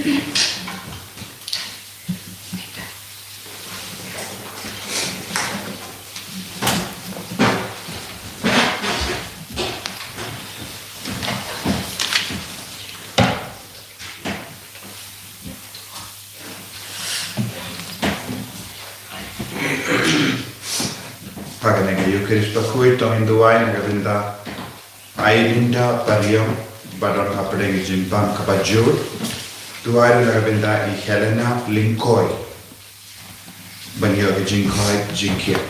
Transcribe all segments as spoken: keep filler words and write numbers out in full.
Ha kane ka Eucharist bakhuid to ngin duwai na ka bynta Ailinda Pariong ba don hapdeng ka jingpang kaba jur. Duwai na ka bynta i Helena Lyngkoi ban ïoh ka jingkhot jingkit.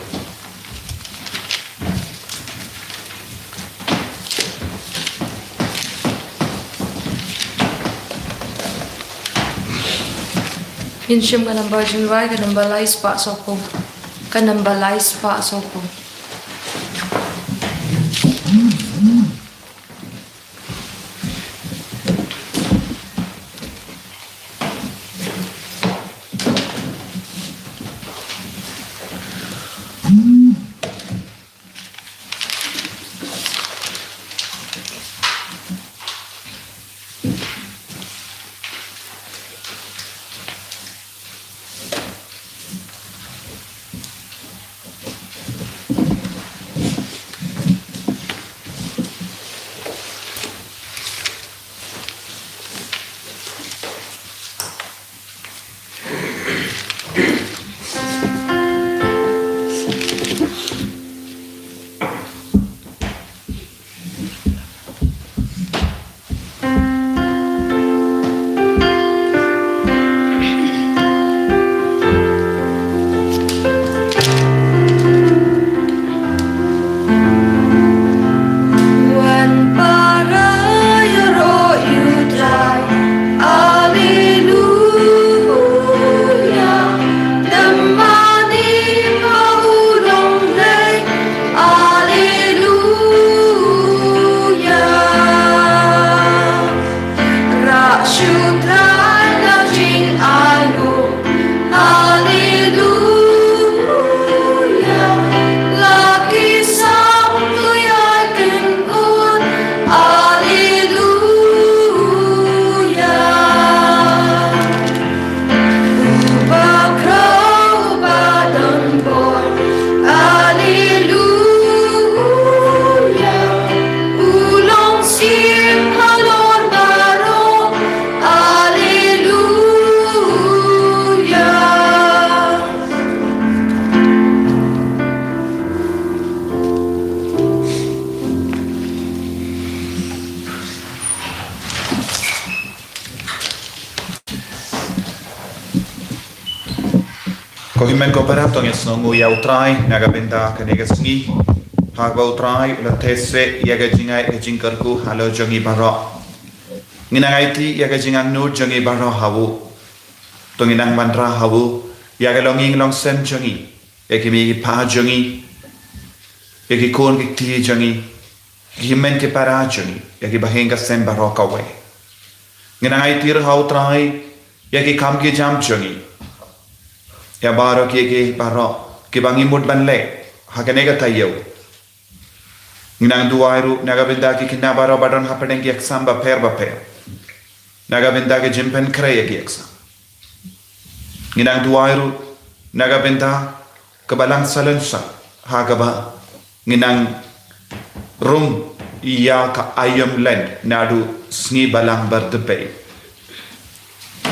Ngin shim ka namba jingduwai, ka namba lai spah sawphew. Ka namba lai spah sawphew. Wan para ïaroh ïa U Trai. Alleluia. Tymmen ïa U ba u long lei. Alleluia. Rah shu trai na jingainguh. Alleluia. La ki sam tu ïa kynput. Alleluia. U bakhraw ba don bor. Alleluia. U long syiem halor baroh. Alleluia. Ko hynmen ko para, to ngin sngewnguh ïa U Trai na ka bynta kane ka sngi. Haba U Trai u la theh seh ïa ka jingai ka jingkyrkhu halor jong ngi baroh. Ngin nang aiti ïa ka jingangnud jong ngi baroh ha u. To ngin nang wanrah ha u ïa ka longïing longsem jong ngi, ïa ki mei ki pa jong ngi, ïa ki khun ki kti jong ngi, ki hynmen ki para jong ngi, ïa ki bahaïing ka sem baroh kawei. Ngin nang aiti ruh ha U Trai ïa ki kam ki jam jong ngi, ïa baroh ki, ïa ki baroh kiba ngi mut ban leh ha kane ka taïew. Ngin nang duwai ruh na ka bynta ki khynnah baroh ba don hapdeng ki exam bapher bapher, na ka bynta ki jingpynkhreh ïa ki exam. Ngin nang duwai ruh na ka bynta ka Balang Salonsar, ha kaba ngin nang rung ïa ka Aïom Lent naduh sngi Balang Bardpei.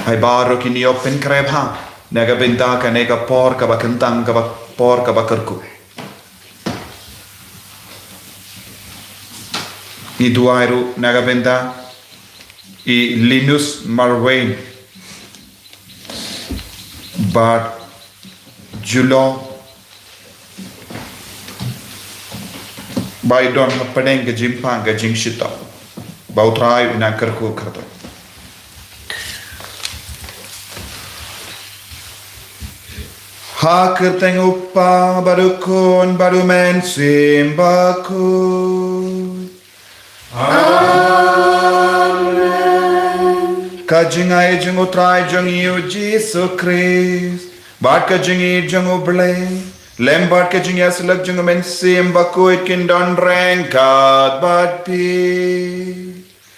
Ai baroh kin ïoh pynkhreh bha na ka bynta kane ka por kaba kyntang, kaba por kaba kyrkhu. Ngi duwai ruh na ka bynta i Linus Marwein bad Julo ba i don hapdeng ka jingpang ka jingshitom. Ba U Trai un nang kyrkhu kyrdoh. Ha ka kyrteng U Kpa bad U Khun bad U Mynsiem Bakhuid. Amen. Ka jingai jong U Trai jong ngi U Jisu Khrist bad ka jingïeit jong U Blei, lem bad ka jingïasyllok jong U Mynsiem Bakhuid kin don ryngkat bad phi.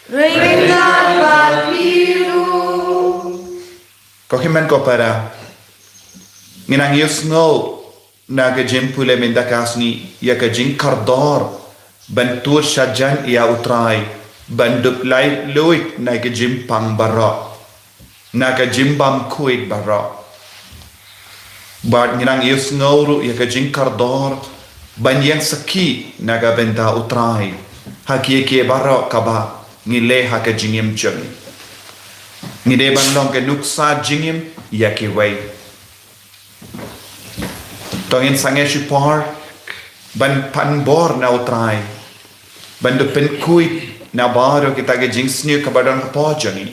Ryngkat bad phi ruh. Ko hynmen ko para, ngi nang ïohsngew na ka jingpule mynta ka sngi ïa ka jingkordor ban tur shajan ïa U Trai, ban dup laitluid na ka jingpang baroh, na ka jingbymkhuid baroh. Bad ngi nang ïohsngew ruh ïa ka jingkordor ban ïeng sakhi na ka bynta U Trai ha kiei kiei baroh kaba ngi leh ha ka jingim jong ngi. Ngi dei ban long ka nuksa jingim ïa kiwei. To ngin sangeh shipor ban pan bor na U Trai, ban da pynkhuid na baroh kita ki jingsniew kaba don hapoh jong ngi,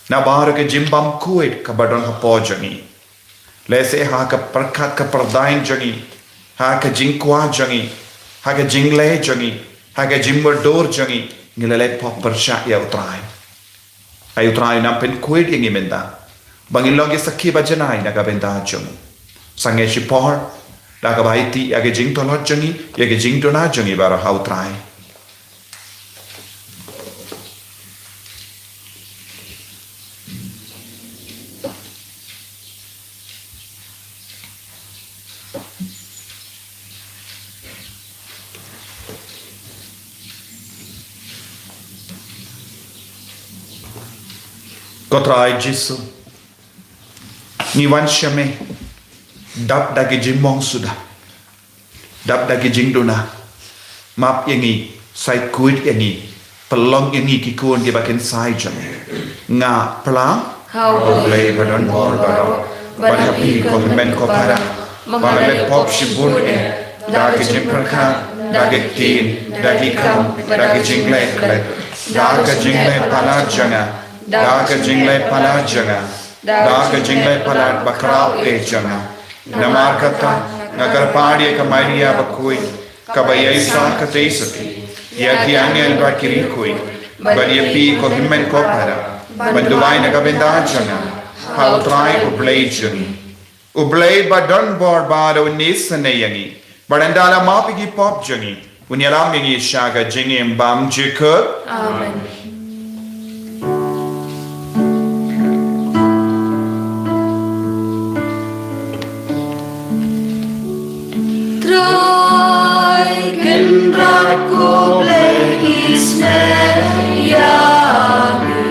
na baroh ki jingbymkhuid kaba don hapoh jong ngi. Lehse ha ka pyrkhat ka pyrdain jong ngi, ha ka jingkwah jong ngi, ha ka jingleh jong ngi, ha ka jingmudui jong ngi, ngi la leh pop pyrshah ïa U Trai. Ai U Trai un nang pynkhuid ïa ngi mynta ba ngin long ki sakhi ba janai na ka bynta jong U. Sangeh shipor da kaba aiti ïa ka jingtlot jong ngi, ïa ka jingduna jong ngi baroh ha U Trai. Ko Trai Jisu, ngi wan sha Me dap da ki jingmong suda, dap da ki jingduna. Map ïa ngi, saikhuid ïa ngi, pynlong ïa ngi ki khun kiba kynsai jong Me. Nga pla ha U Blei ba don bor baroh, bad ha phi ko hynmen ko para, ba nga la leh pop shibun eh, da ka jingpyrkhat, da ka ktien, da ki kam, da ka jingleh klet, da ka jingleh palat jong nga, da ka jingleh palat jong nga, da ka jingleh palat bakhraw eh jong nga. Namar kata nga kyrpad ïa ka Maria bakhuid, kaba ïaishah katei shatei ïa ki angel bad ki riewkhuid, bad ïa phi ko hynmen ko para, ban duwai na ka bynta jong nga ha U Trai U Blei jong ngi. U Blei ba don bor baroh un isynei ïa ngi, bad ynda la map ïa ki pop jong ngi, un ïalam ïa ngi sha ka jingim bymjukut. Amen. Trai Kynrad, ko Blei isynei ïa ngi.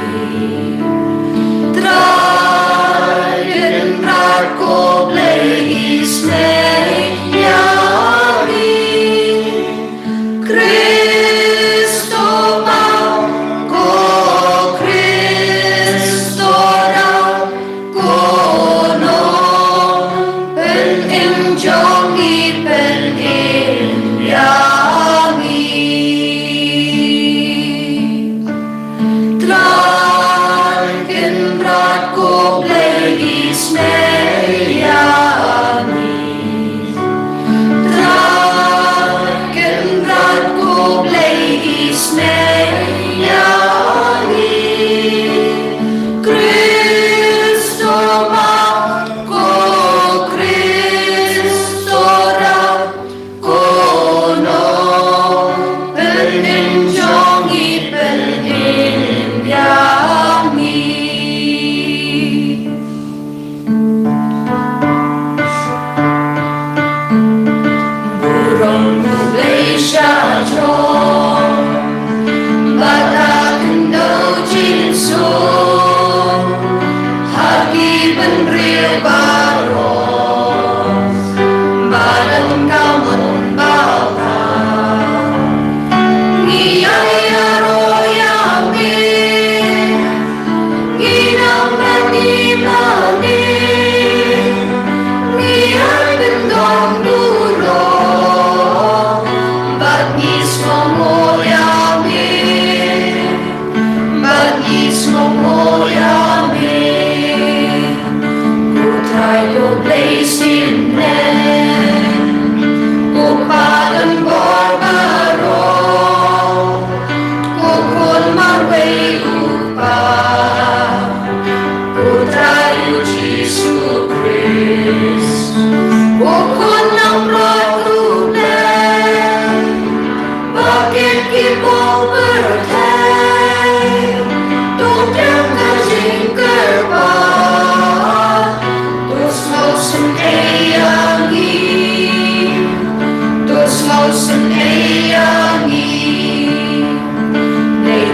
Trai Kynrad, ko Blei isynei ïa ngi. Khrist, to pang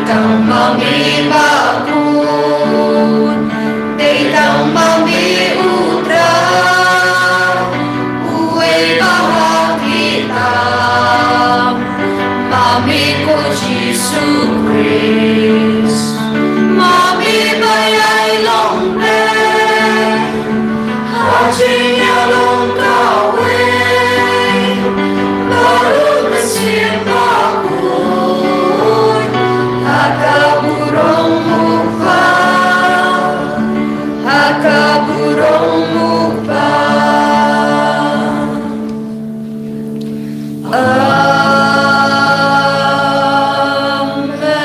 Tang ma me bakut, dei tang ma me U Trai, uwei ba hap ïa tam, ma me ko Jisu Khrist, ma me ba ïai long beit. Ha jingïalong kawei, baroh mynsiem bakut, ha ka burom U Kpa, ha ka burom U Kpa. Amen.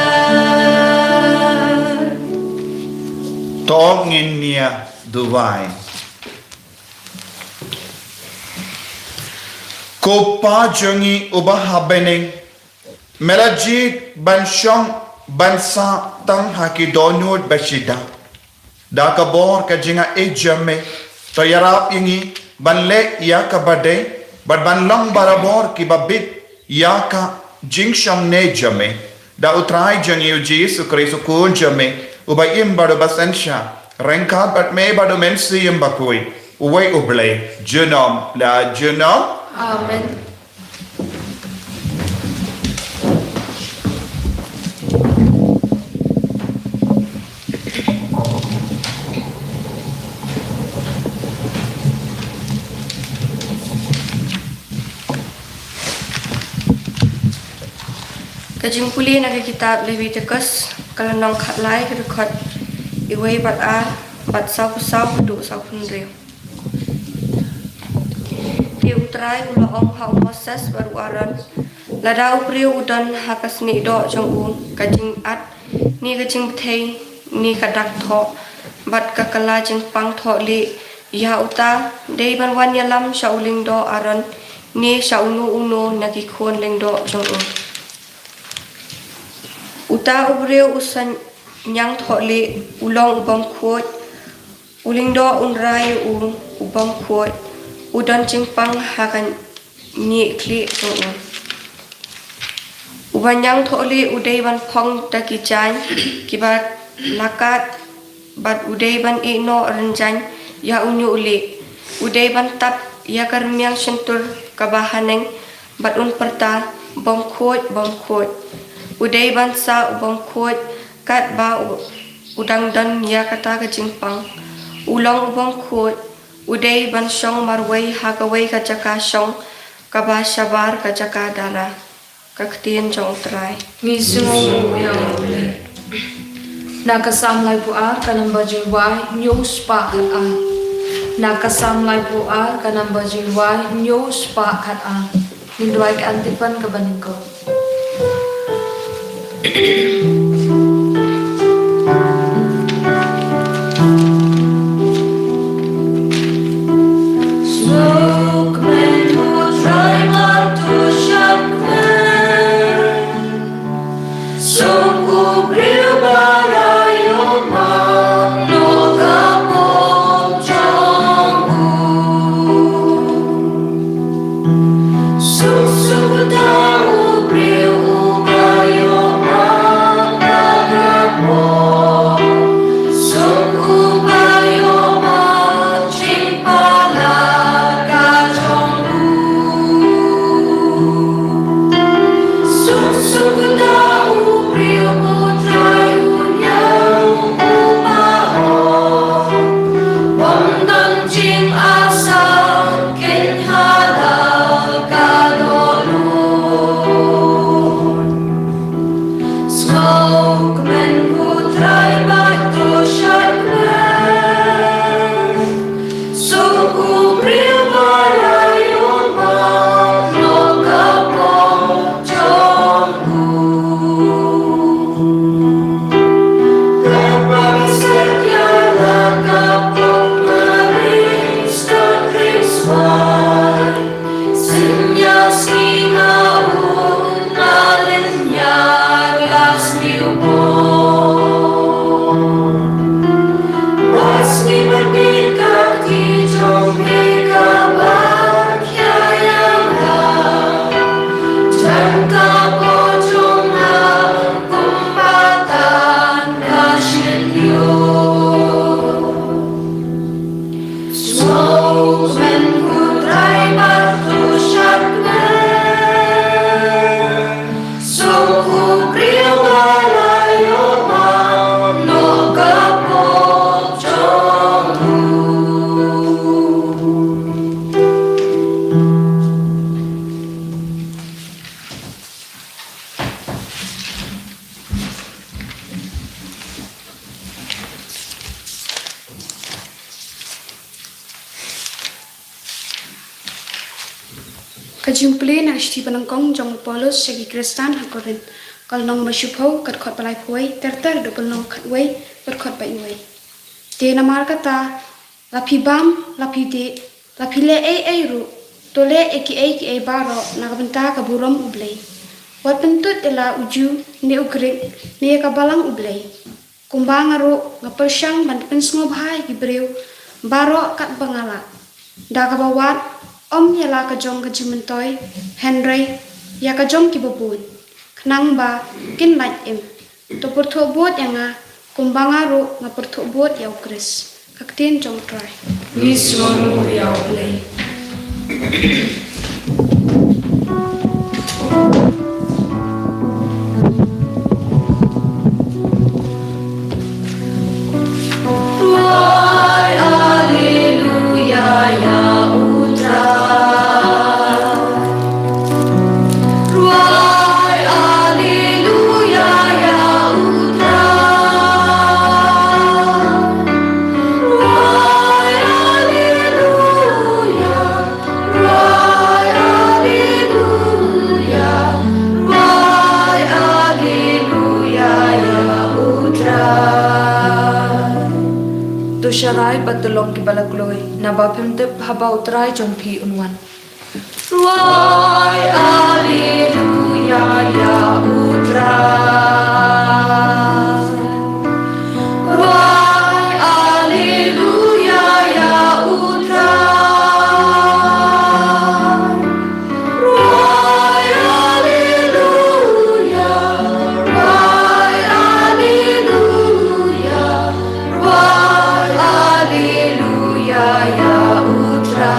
To ngin ïa duwai. Ko Pa jong ngi uba ha bneng, me la jied ban shong ban sah tang ha ki dohnud ba shisha. Da ka bor ka jingaiei jong me, to ïarap ïa ngi ban leh ïa kaba dei, bad ban long barabor kiba bit ïa ka jingshongne jong me. Da U Trai jong ngi U Jisu Khrist U Khun jong me, uba im bad uba synshar, ryngkat bad me bad U Mynsiem Bakhuid, uwei U Blei, junom la junom. Amen. Ka jingpule na ka kitab Leviticus, ka lynnong khatlai, ka dkhot wei bad ar, bad saw phew saw haduh saw phew hynriew. Te U Trai u la ong ha u Moses bad u Aaron, lada u briew u don ha ka snieh doh jong u ka jingat, ne ka jingbthei, ne ka dak thoh, bad ka kylla jingpang thohlieh, ïa uta dei ban wan ïalam sha u lyngdoh Aaron, ne sha uno uno na ki khun lyngdoh jong u. Uta u briew u sa ñiang thohlieh, u long u bymkhuid, u lyngdoh un rai u, u bymkhuid, u don jingpang ha ka ñieh khlieh jong u. Uba ñiang thohlieh u dei ban phong da ki jaiñ kiba la kad, bad u dei ban ïeh noh rynjaiñ ïa u ñiuhlieh. U dei ban tap ïa ka rmiang shyntur kaba haneng, bad un pyrta, bymkhuid, bymkhuid. U dei ban sah u bymkhuid katba u, u dang don ïa kata ka jingpang. U long u bymkhuid, u dei ban shong marwei ha kawei ka jaka shong kaba shabar ka jaka dara. Ka ktien jong U Trai. Ngi sngewnguh ïa U Blei. Na ka Salm laiphew ar ka namba jingrwai hynñiew spah khat ar. Na ka Salm laiphew ar ka namba jingrwai hynñiew spah khat ar. Ngin duwai ka antiphon kaba nyngkong. Ka jingpule na ka shithi banyngkong jong u Paulus sha ki Khristan ha Korinth. Ka lynnong ba shiphew, ka dkhot ba laiphew wei, ter ter haduh ka lynnong khatwei, ka dkhot ba wei. Te namar kata, la phi bam, la phi dih, la phi leh ei ei ruh, to leh ïa kiei kiei baroh na ka bynta ka burom U Blei. Wat pyntut ïa la u Jiw ne u Grik ne ïa ka balang U Blei. Kumba nga ruh nga pyrshang ban pynsngewbha ïa ki briew baroh katba nga lah, da kaba wad, ym ïa la ka jong ka jingmyntoi, hynrei ïa ka jong kiba bun, khnang ba kin lait im. To pyrthuh bud ïa nga, kumba nga ruh nga pyrthuh bud ïa U Khrist. Ka ktien jong U Trai. Ngi sngewnguh ïa U Blei. Ruai, alleluia, ïa U Trai. Ruai, alleluia, ïa U Trai. Ruai, alleluia. Ruai, alleluia. Ruai, alleluia, ïa U Trai. To sharai bad to long kiba la kloi, naba phim tip haba U Trai jong phi un wan. Ruai, alleluia, ïa U Trai. Ruai, alleluia, ïa U Trai. Ruai, alleluia. Ruai, alleluia. Ruai, alleluia, ïa U Trai.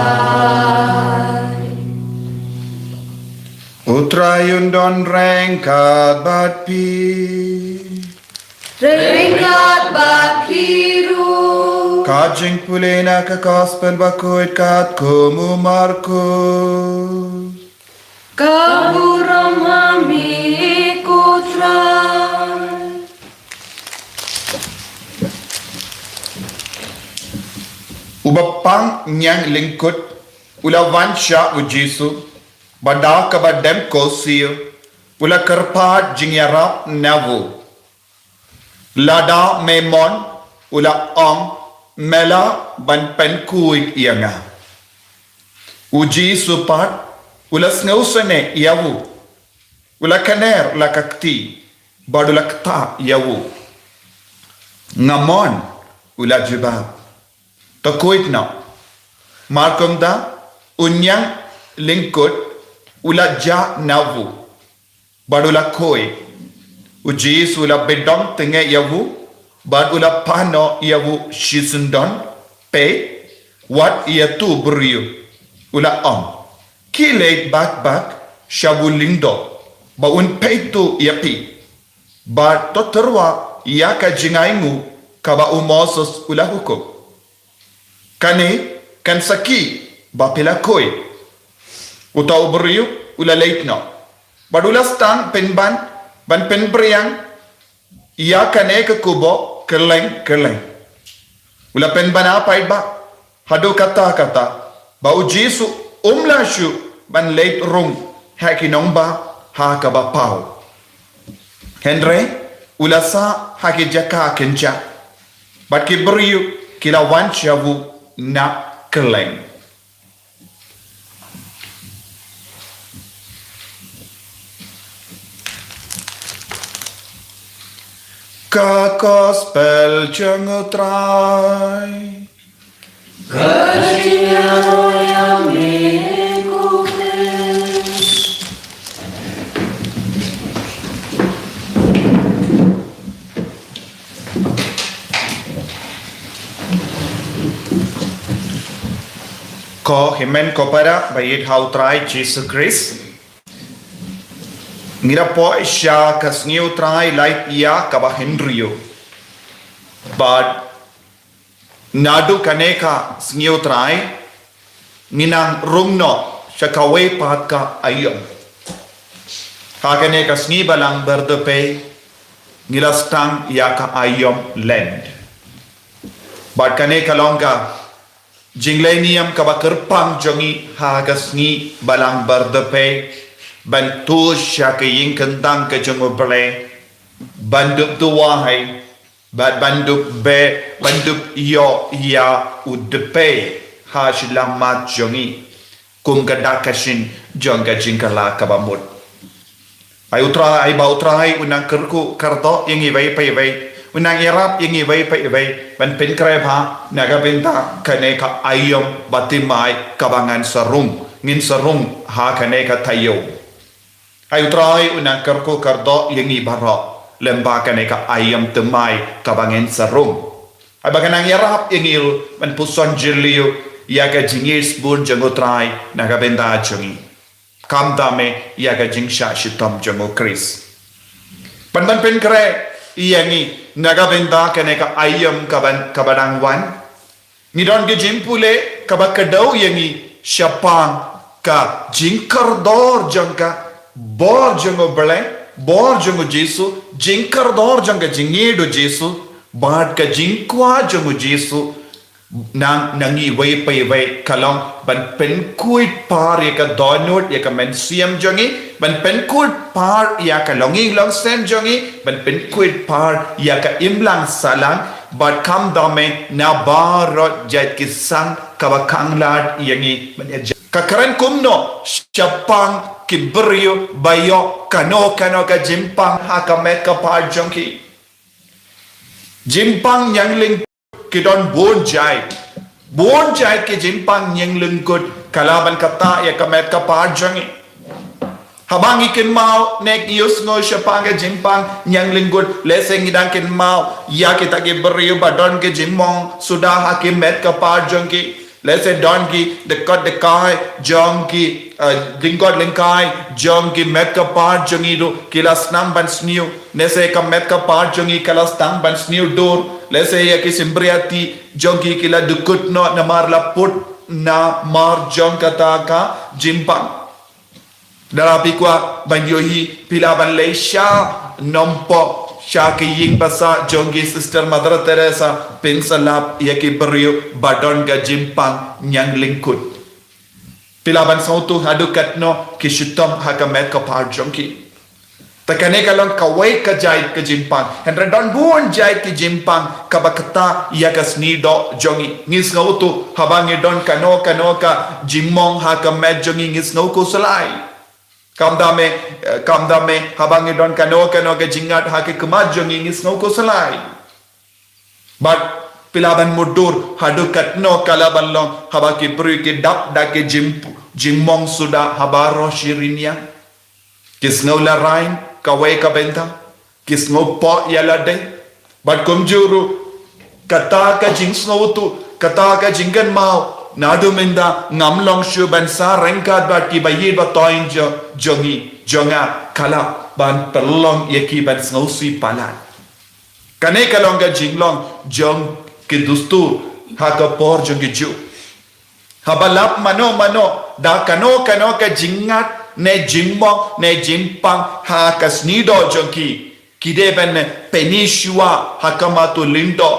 U Trai un don ryngkat bad phi. Ryngkat bad phi ruh. Ka jingpule na ka Gospel bakhuid katkum u Markus. Ka burom ha me ko Trai. U bapang ñianglyngkut u la wan sha u Jisu, bad da kaba dem ko siew, u la kyrpad jingïarap na u. Lada me mon, u la ong, me lah ban pynkhuid ïa nga. U Jisu pat u la sngewsynei ïa u. U la kner la ka kti, bad u la ktah ïa u. Nga mon, u la jubab. To khuid noh. Markumta, u ñianglyngkut u la jah na u, bad u la khuid. U Jisu u la bidong tnga ïa u, bad u la pynnoh ïa u shisyndon, peit, wat ïa uto u briew. U la ong, khie leit bak bak sha u lyngdoh, ba un peit to ïa phi. Bad to tyrwa ïa ka jingainguh kaba u Moses u la hukum. Kane kan sakhi ba phi la khuid. Uta u briew u la leit noh, bad u la sdang pynban ban pynphriang ïa kane ka khubor kylleng kylleng. U la pynbna paidbah haduh katta katta ba u Jisu um lah shuh ban leit rung ha ki nongbah ha kaba paw. Hynrei u la sah ha ki jaka kynjah, bad ki briew ki la wan sha u na kylleng. Ka Gospel jong u Trai. Ka jingïaroh ïa me ko Khrist. Ko hynmen ko para ba ïeit ha u Trai Jisu Khrist. Ngi la poi sha ka sngi u Trai lait ïa kaba hynriew. Bad naduh kane ka sngi u Trai, ngi nang rung noh sha kawei pat ka aïom. Ha kane ka sngi Balang Byrthdaw Pei, ngi la sdang ïa ka aïom Lent. Bad kane ka long ka Jingleh niam kaba kyrpang jong ngi ha ka sngi Balang Bar Dpei, ban tuh sha ka ïing kyndang ka jong U Blei, ban dup duwai, bad ban dup beh, ban dup ïoh ïa U Dpei ha shyllangmat jong ngi, kum ka dak ka shin jong ka jingkylla kaba mut. Ai U Trai, ai ba U Trai un nang kyrkhu kyrdoh ïa ngi iwei pa iwei, un nang ïarap ïa ngi iwei pa iwei, ban pynkhreh bha na ka bynta kane ka aïom bathymmai kaba ngan sa rung, ngin sa rung ha kane ka taïew. Ai U Trai un nang kyrkhu kyrdoh ïa ngi baroh lyngba kane ka aïom thymmai kaba ngin sa rung. Ai ba kan nang ïarap ïa ngi ruh ban puson jylliew ïa ka jingïeit bun jong U Trai na ka bynta jong ngi, khamtam eh ïa ka jingshah shitom jong U Khrist. Ban ban pynkhreh ïa ngi na ka bynta kane ka aïom kaban, kaba dang wan, ngi don ki jingpule kaba kdew ïa ngi shaphang ka jingkordor jong ka bor jong U Blei, bor jong U Jisu, jingkordor jong ka jingïeit U Jisu, bad ka jingkwah jong U Jisu na, na ngi iwei pa iwei ka long ban pynkhuid par ïa ka dohnud ïa ka mynsiem jong ngi, ban pynkhuid par ïa ka longïing longsem jong ngi, ban pynkhuid par ïa ka imlang sahlang, bad khamtam eh na baroh jait ki sang kaba khanglad ïa ngi ban ïa ja-, ka kren kumno shaphang ki briew ba ïoh kano kano ka jingpang ha ka met ka phad jong ki. Jingpang ñianglyngkut ki don bun jait. Bun jait ki jingpang ñianglyngkut ka lah ban ktah ïa ka met ka phad jong ngi. Haba ngi kynmaw ne ngi ïohsngew shaphang ka jingpang ñianglyngkut, lehse ngi dang kynmaw ïa kita ki briew ba don ki jingmong suda ha ki met ka phad jong ki. Lehse don ki dkhot dkhai jong ki, eh, lyngkot lyngkai jong ki met ka phad jong ngi ruh ki la snam ban sniew. Lehse ka met ka phad jong ngi ka la sdang ban sniew dur. Lehse ïa ki symbai ïa ti jong ki ki la dkut noh namar la put namar jong kata ka jingpang. Lada phi kwah ban ïohi, phi lah ban leit sha Nongpoh, sha ka ïing basa jong ki Sister Mother Teresa, phin sa lap ïa ki briew ba don ka jingpang ñianglyngkut. Phi lah ban sngewthuh haduh katno ki shitom ha ka met ka phad jong ki. Te kane ka long kawei ka jait ka jingpang. Hynrei don bun jait ki jingpang kaba ktah ïa ka sniewdoh jong ngi. Ngi sngewthuh haba ngi don kano kano ka jingmong ha ka met jong ngi, ngi sngew khuslai. Khamtam eh, eh, khamtam eh haba ngi don kano kano ka jingngad ha ka khmat jong ngi, ngi sngew khuslai. Bad phi lah ban mutdur haduh katno ka lah ban long haba ki briew ki dap da ki jing, jingmong suda ha baroh shi rynïeng. Ki sngew la rain kawei ka bynta, ki sngew pok ïa lade. Bad kumjuh ruh kata ka jingsngewthuh, kata ka jingkynmaw, naduh mynta ngam long shuh ban sah ryngkat bad ki baïeit bathoiñ jong, jong ngi, jong nga, ka lah ban pynlong ïa ki ban sngewsih palat. Kane ka long ka jinglong jong ki dustur ha ka por jong ki Jiw. Haba lap mano mano da kano kano ka jingngad ne jingmong ne jingpang ha ka sniewdoh jong ki, ki dei ban pyni shuwa ha khmat u lyngdoh,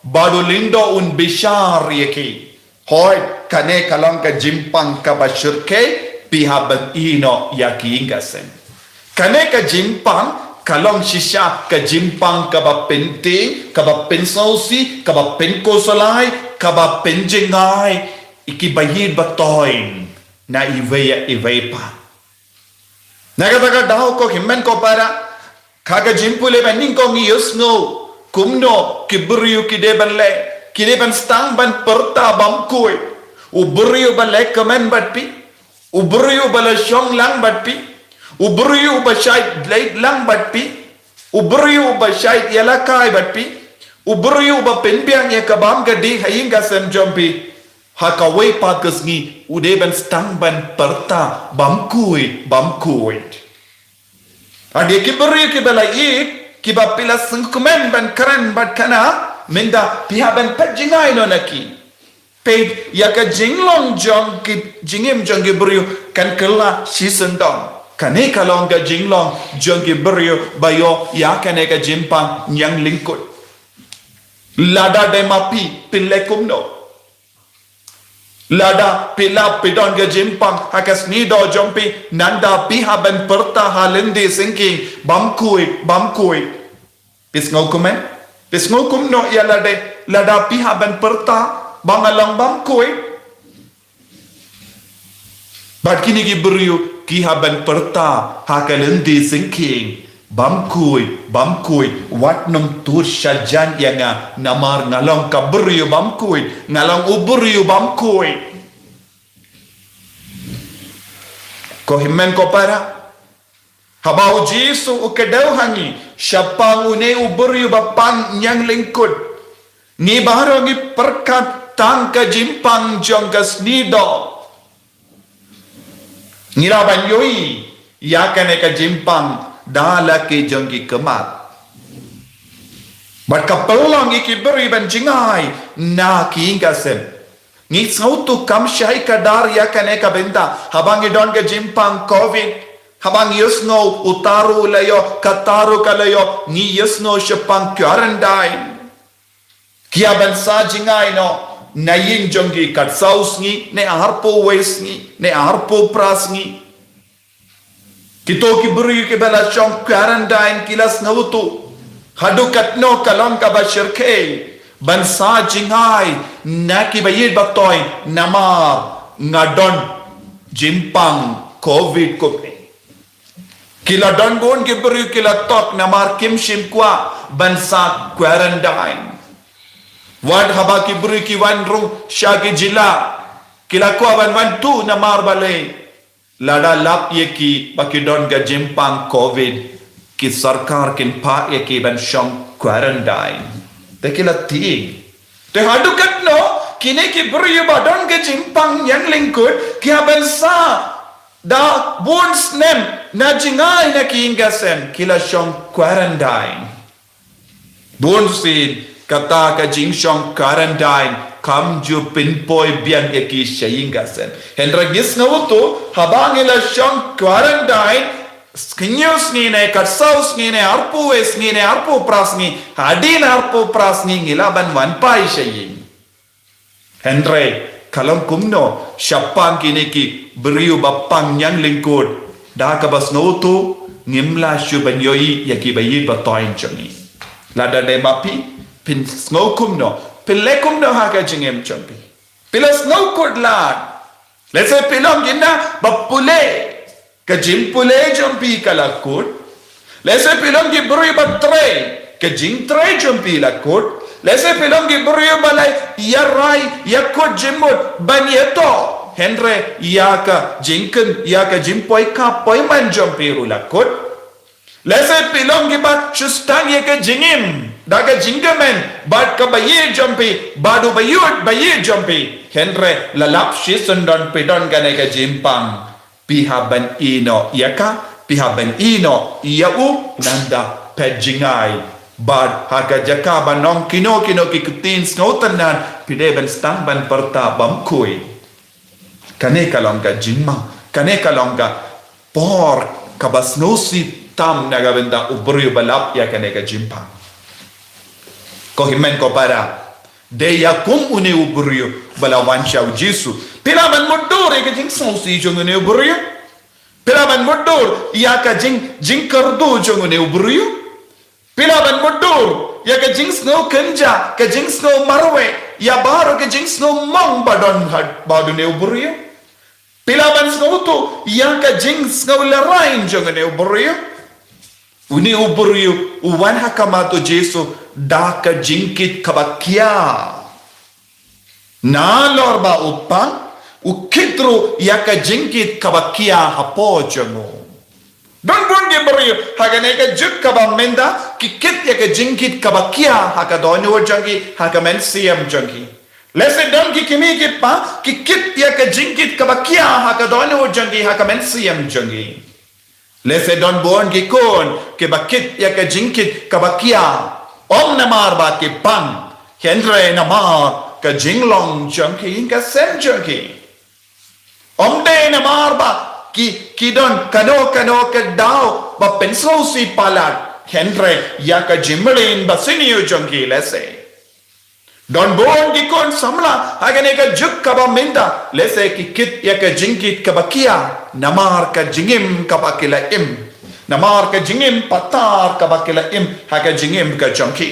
bad u lyngdoh un bishar ïa ki. Hooid, kane ka long ka jingpang kaba shyrkhei, phi hap ban ïehnoh ïa ki ïing ki sem. Kane ka jingpang ka long shisha ka jingpang kaba pyntieng, kaba pynsngewsih, kaba pynkhuslai, kaba pynjngai ïa ki baïeit bathoiñ na iwei ïa iwei pat. Na kata ka daw ko hynmen ko para, ha ka jingpule ba nyngkong ngi ïohsngew kumno ki briew ki dei ban leh, ki dei ban sdang ban pyrta bymkhuid. U briew ba leh kmen bad phi, u briew ba la shong lang bad phi, u briew ba shait leit lang bad phi, u briew ba shait ïalehkai bad phi, u briew ba pynbiang ïa ka bam ka dih ha ïing ka sem jong phi. Ha kawei pat ka sngi u dei ban sdang ban pyrta bymkhuid, bymkhuid. Hynrei ki briew kiba la ïeit, kiba phi la sngewkmen ban kren bad khana, mynta phi hap ban peit jngai noh na ki. Peit ïa ka jinglong jong ki jingim jong ki briew kan kylla shisyndon. Kane ka long ka jinglong jong ki briew ba ïoh ïa kane ka jingpang ñianglyngkut. Lada dei ma phi, phin leh kumno? Lada phi lap phi don ka jingpang ha ka snidoh jong phi, nangta phi hap ban pyrta ha lynti syngkien, bam khuid, bam khuid. Phi sngew kumne? Phi sngew kumno ïa lade, lada phi hap ban pyrta ba nga long bam khuid? Bad kine ki briew ki hap ban pyrta ha ka lynti syngkien, bam khuid, bam khuid, wat nym tut shajan ïa nga, namar nga long ka briew bam khuid, nga long u briew bam khuid. Ko hynmen ko para, haba u Jisu u kdew ha ngi shaphang une u briew ba pang ñianglyngkut, ngi baroh ngi pyrkhat tang ka jingpang jong ka snidoh. Ngi lah ban ïohi ïa kane ka jingpang da la ki jong ki khmat. Bad ka pynlong ïa ki briew ban jngai na ki ïing ki sem. Ngi sngewthuh kam shai kdar ïa kane ka bynta, haba ngi don ka jingpang covid, haba ngi ïohsngew u taru u la ïoh, ka taru ka la ïoh, ngi ïohsngew shaphang quarantine. Ki hap ban sa jngai noh na ïing jong ki katsaw sngi ne arphew wei sngi ne arphew phra sngi. Kito ki briew kiba la shong quarantine ki la sngewthuh haduh katno ka long kaba shyrkhei ban sa jngai na ki ba ïeit ba thoh, namar nga don jingpang covid covid. Ki la don bun ki briew ki la thok namar kim shym kwah ban sa quarantine. Wat haba ki briew ki wan rung sha ki jylla, ki la kwah ban wan tuh namar balei? Lada lap ïa ki ba ki don ka jingpang covid, ki sorkar kin phah ïa ki ban shong quarantine. Te ki la tieng. Te haduh katno kine ki briew ba don ka jingpang ñianglyngkut ki hap ban sa da bun snem na jngai na ki ïing ki sem, ki la shong quarantine. Bun sien kata ka jingshong quarantine kam ju pynpoi biang ïa ki sha ïing ki sem. Hynrei ngi sngewthuh haba ngi la shong quarantine, hynñiew sngi ne katsaw sngi ne arphew wei sngi ne arphew phra sngi, hadien arphew phra sngi ngi lah ban wan phai sha ïing. Hynrei ka long kumno shaphang kine ki briew ba pang ñianglyngkut? Da kaba sngewthuh, ngim lah shuh ban ïohi ïa ki ba ïeit ba thoh jong ngi. Lada dei ma phi, phin sngew kumno, phin leh kumno ha ka jingim jong phi? Phi la sngew kut lad? Lehse phi long kine ba pule, ka jingpule jong phi ka la kut. Lehse phi long ki briew ba trei, ka jingtrei jong phi la kut. Lehse phi long ki briew ba la ïarai ïakut jingmut ban ïathoh, hynrei ïa ka jingkyrkhu, ïa ka jingpoi khap poi man jong phi ruh la kut. Lehse phi long kiba shu sdang ïa ka jingim da ka jingkmen bad ka ba ïeit jong phi bad u ba ïeit ba ïeit jong phi, hynrei la lap shisien don phi don kane ka jingpang. Phi hap ban ïehnoh ïa ka, phi hap ban ïehnoh ïa u, nangta phet jngai. Bad ha ka jaka ban ong kino kino ki ktien sngewtynnad, phi dei ban sdang ban pyrta bam khuid. Kane ka long ka jingma, kane ka long ka por kaba sngewsih tam na ka bynta u briew ba lap ïa kane ka jingpang. Ko hynmen ko para, dei ïa kum une u briew ba la wan sha u Jisu. Phi lah ban mutdur ïa ka jingsngewsih jong une u briew. Phi lah ban mutdur ïa ka jing, jingkyrduh jong une u briew. Phi lah ban mutdur ïa ka jingsngew kynja, ka jingsngew marwei, ïa baroh ka jingsngew mong ba don ha, ba don une u briew. Phi lah ban sngewthuh ïa ka jingsngew lehrain jong une u briew. Une u briew u wan ha khmat u Jisu da ka jingkit kaba khia. Nalor ba u pang, u kit ruh ïa ka jingkit kaba khia hapoh jong u. Don bun ki briew ha kane ka juk kaba mynta ki kit ïa ka jingkit kaba khia ha ka dohnud jong ki, ha ka mynsiem jong ki. Lehse don ki kmie ki kpa ki kit ïa ka jingkit kaba khia ha ka dohnud jong ki, ha ka mynsiem jong ki. Lehse don bun ki khun kiba kit ïa ka jingkit kaba khia, ym namar ba ki pang, hynrei namar ka jinglong jong ki, ka sem jong ki. Ym dei namar ba ki, ki don kano kano ka daw ba pynsngewsih palat, hynrei ïa ka jingmlien ba sniew jong ki lehse. Don bun ki khun samla ha kane ka juk kaba mynta, lehse ki kit ïa ka jingkit kaba khia namar ka jingim kaba ki la im, namar ka jingim patar kaba ki la im ha ka jingim ka jong ki.